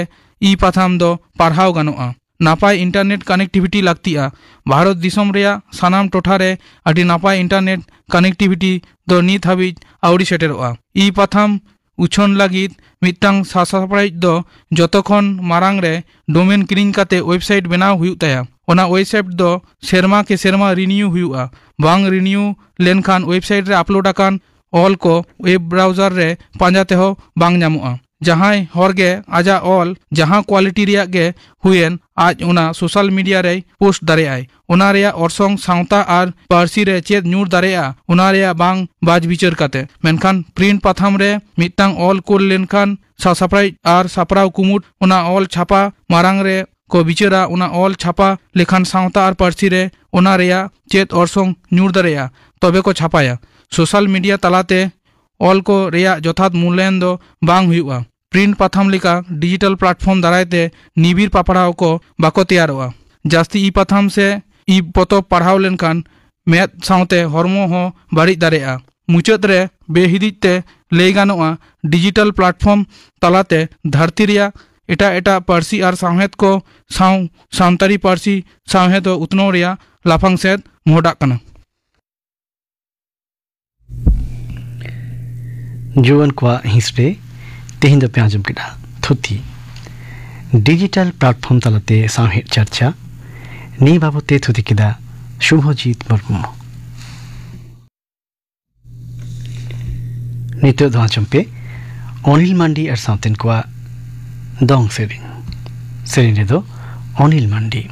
ᱤ-ᱯᱟᱛᱷᱟᱢ ᱫᱚ ᱯᱟᱲᱦᱟᱣ ᱜᱟᱱᱚᱜᱼᱟ᱾ ᱱᱟᱯᱟᱭ internet connectivity ᱞᱟᱹᱠᱛᱤᱜᱼᱟ᱾ ᱵᱷᱟᱨᱚᱛ ᱫᱤᱥᱚᱢ ᱨᱮᱭᱟᱜ ᱥᱟᱱᱟᱢ ᱴᱚᱴᱷᱟ ᱨᱮ ᱟᱹᱰᱤ ᱱᱟᱯᱟᱭ internet connectivity ᱫᱚ ᱱᱤᱛ ᱦᱟᱹᱵᱤᱡ ᱟᱹᱣᱨᱤ ᱥᱮᱴᱮᱨᱚᱜᱼᱟ᱾ ᱤ-ᱯᱟᱛᱷᱟᱢ ᱩᱪᱷᱟᱹᱱ ᱞᱟᱹᱜᱤᱫ ᱢᱤᱫᱴᱟᱝ ᱥᱟᱥᱟᱯᱲᱟᱣᱤᱡ ᱫᱚ ᱡᱚᱛᱚ ᱠᱷᱚᱱ ᱢᱟᱨᱟᱝ ᱨᱮ ᱰᱳᱢᱮᱱ ᱠᱤᱨᱤᱧ ᱠᱟᱛᱮ ᱣᱮᱵᱥᱟᱭᱤᱴ ᱵᱮᱱᱟᱣ ᱦᱩᱭᱩᱜ ᱛᱟᱭᱟ᱾ ᱚᱱᱟ ᱣᱮᱵᱥᱟᱭᱤᱴ ᱫᱚ ᱥᱮᱨᱢᱟ ᱠᱮ ᱥᱮᱨᱢᱟ ᱨᱤᱱᱤᱭᱩ ᱦᱩᱭᱩᱜᱼᱟ᱾ ᱵᱟᱝ ᱨᱤᱱᱤᱭᱩ ᱞᱮᱱᱠᱷᱟᱱ ᱣᱮᱵᱥᱟᱭᱤᱴ ᱨᱮ ᱟᱯᱞᱳᱰ ᱟᱠᱟᱱ ᱚᱞ ᱠᱚ ᱣᱮᱵ ᱵᱨᱟᱣᱡᱟᱨ ᱨᱮ ᱯᱟᱸᱡᱟ ᱛᱮᱦᱚᱸ ᱵᱟᱝ ᱧᱟᱢᱚᱜᱼᱟ᱾ ᱡᱟᱦᱟᱸᱭ ᱦᱚᱲ ᱜᱮ ᱟᱡᱟᱜ ᱚᱞ ᱡᱟᱦᱟᱸ ᱠᱣᱟᱞᱤᱴᱤ ᱨᱮᱭᱟᱜ ᱜᱮ ᱦᱩᱭᱮᱱ, ᱟᱡ ᱚᱱᱟ ᱥᱳᱥᱟᱞ ᱢᱤᱰᱤᱭᱟ ᱨᱮᱭ ᱯᱳᱥᱴ ᱫᱟᱲᱮᱭᱟᱜᱼᱟᱭ᱾ ᱚᱱᱟ ᱨᱮᱭᱟᱜ ᱚᱨᱥᱚᱝ ᱥᱟᱶᱛᱟ ᱟᱨ ᱯᱟᱹᱨᱥᱤ ᱨᱮ ᱪᱮᱫ ᱧᱩᱨ ᱫᱟᱲᱮᱭᱟᱜᱼᱟ, ᱚᱱᱟ ᱨᱮᱭᱟᱜ ᱵᱟᱝ ᱵᱟᱡᱽ ᱵᱤᱪᱟᱹᱨ ᱠᱟᱛᱮ᱾ ᱢᱮᱱᱠᱷᱟᱱ ᱯᱨᱤᱱᱴ ᱯᱟᱛᱷᱟᱢ ᱨᱮ ᱢᱤᱫᱴᱟᱝ ᱚᱞ ᱠᱳᱞ ᱞᱮᱱᱠᱷᱟᱱ ᱥᱟᱥᱟᱯᱲᱟᱣᱤᱡ ᱟᱨ ᱥᱟᱯᱲᱟᱣ ᱠᱩᱢᱩᱴ ᱚᱱᱟ ᱚᱞ ᱪᱷᱟᱯᱟ ᱢᱟᱨᱟᱝ ᱨᱮ ᱠᱚ ᱵᱤᱪᱟᱹᱨᱟ᱾ ᱚᱱᱟ ᱚᱞ ᱪᱷᱟᱯᱟ ᱞᱮᱠᱷᱟᱱ ᱥᱟᱶᱛᱟ ᱟᱨ ᱯᱟᱹᱨᱥᱤ ᱨᱮ ᱚᱱᱟ ᱨᱮᱭᱟᱜ ᱪᱮᱫ ᱚᱨᱥᱚᱝ ᱧᱩᱨ ᱫᱟᱲᱮᱭᱟᱜᱼᱟ, ᱛᱚᱵᱮ ᱠᱚ ᱪᱷᱟᱯᱟᱭᱟ᱾ ᱥᱳᱥᱟᱞ ᱢᱤᱰᱤᱭᱟ ᱛᱟᱞᱟᱛᱮ ᱚᱞ ᱠᱚ ᱨᱮᱭᱟᱜ ᱡᱚᱛᱷᱟᱛ ᱢᱩᱞᱞᱟᱭᱚᱱ ᱫᱚ ᱵᱟᱝ ᱦᱩᱭᱩᱜᱼᱟ᱾ ᱯᱨᱤᱱᱴ ᱯᱟᱛᱷᱟᱢ ᱞᱮᱠᱟ ᱰᱤᱡᱤᱴᱟᱞ ᱯᱞᱟᱴᱯᱷᱚᱨᱢ ᱫᱟᱨᱟᱭ ᱛᱮ ᱱᱤᱵᱤᱲ ᱯᱟᱯᱲᱟᱣ ᱠᱚ ᱵᱟᱠᱚ ᱛᱮᱭᱟᱨᱚᱜᱼᱟ᱾ ᱡᱟᱹᱥᱛᱤ ᱤ-ᱯᱟᱛᱷᱟᱢ ᱥᱮ ᱤ-ᱯᱚᱛᱚᱵ ᱯᱟᱲᱦᱟᱣ ᱞᱮᱱᱠᱷᱟᱱ ᱢᱮᱫ ᱥᱟᱶᱛᱮ ᱦᱚᱲᱢᱚ ᱦᱚᱸ ᱵᱟᱹᱲᱤᱡ ᱫᱟᱲᱮᱭᱟᱜᱼᱟ᱾ ᱢᱩᱪᱟᱹᱫ ᱨᱮ ᱵᱮᱦᱤᱫᱤᱡ ᱛᱮ ᱞᱟᱹᱭ ᱜᱟᱱᱚᱜᱼᱟ, ᱰᱤᱡᱤᱴᱟᱞ ᱯᱞᱟᱴᱯᱷᱚᱨᱢ ᱛᱟᱞᱟᱛᱮ ᱫᱷᱟᱹᱨᱛᱤ ᱨᱮᱭᱟᱜ ᱮᱴᱟᱜ ᱮᱴᱟᱜ ᱯᱟᱹᱨᱥᱤ ᱟᱨ ᱥᱟᱶᱦᱮᱫ ᱠᱚ ᱥᱟᱶ ᱥᱟᱱᱛᱟᱲᱤ ᱯᱟᱹᱨᱥᱤ ᱥᱟᱶᱦᱮᱫ ᱦᱚᱸ ᱩᱛᱱᱟᱹᱣ ᱨᱮᱭᱟᱜ ᱞᱟᱯᱷᱟᱝ ᱥᱮᱫ ᱢᱚᱦᱰᱟᱜ ᱠᱟᱱᱟ᱾ ᱡᱩᱣᱟᱹᱱ ᱠᱚᱣᱟᱜ ᱦᱤᱸᱥ ᱨᱮ ᱛᱮᱦᱮᱧ ᱫᱚᱯᱮ ᱟᱸᱡᱚᱢ ᱠᱮᱫᱟ ᱛᱷᱩᱛᱤ᱾ ᱰᱤᱡᱤᱴᱟᱞ ᱯᱞᱟᱴᱯᱷᱚᱨᱢ ᱛᱟᱞᱟᱛᱮ ᱥᱟᱶᱦᱮᱫ ᱪᱟᱨᱪᱟ, ᱱᱤᱭᱟᱹ ᱵᱟᱵᱚᱛ ᱛᱮ ᱛᱷᱩᱛᱤ ᱠᱮᱫᱟ ᱥᱩᱵᱷᱚᱡᱤᱛ ᱢᱩᱨᱢᱩ᱾ ᱱᱤᱛᱚᱜ ᱫᱚ ᱟᱸᱡᱚᱢ ᱯᱮ ᱚᱱᱤᱞ ᱢᱟᱱᱰᱤ ᱟᱨ ᱥᱟᱶᱛᱮᱱ ᱠᱚᱣᱟᱜ ᱫᱚᱝ ᱥᱮᱨᱮᱧ᱾ ᱥᱮᱨᱮᱧ ᱨᱮᱫᱚ ᱚᱱᱤᱞ ᱢᱟᱱᱰᱤ᱾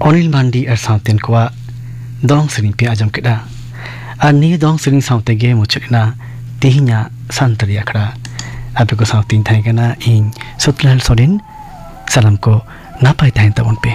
ᱚᱱᱤᱞ ᱢᱟᱱᱰᱤ ᱟᱨ ᱥᱟᱶᱛᱮᱱ ᱠᱚᱣᱟᱜ ᱫᱚᱝ ᱥᱮᱨᱮᱧ ᱯᱮ ᱟᱸᱡᱚᱢ ᱠᱮᱫᱟ᱾ ᱟᱨ ᱱᱤᱭᱟᱹ ᱫᱚᱝ ᱥᱮᱨᱮᱧ ᱥᱟᱶᱛᱮ ᱜᱮ ᱢᱩᱪᱟᱹᱫ ᱮᱱᱟ ᱛᱮᱦᱮᱧᱟᱜ ᱥᱟᱱᱛᱟᱲᱤ ᱟᱠᱷᱲᱟ᱾ ᱟᱯᱮ ᱠᱚ ᱥᱟᱶᱛᱮᱧ ᱛᱟᱦᱮᱸ ᱠᱟᱱᱟ ᱤᱧ ᱥᱩᱛᱞᱟᱞ ᱥᱚᱨᱮᱱ᱾ ᱥᱟᱱᱟᱢ ᱠᱚ ᱱᱟᱯᱟᱭ ᱛᱟᱦᱮᱱ ᱛᱟᱵᱚᱱ ᱯᱮ᱾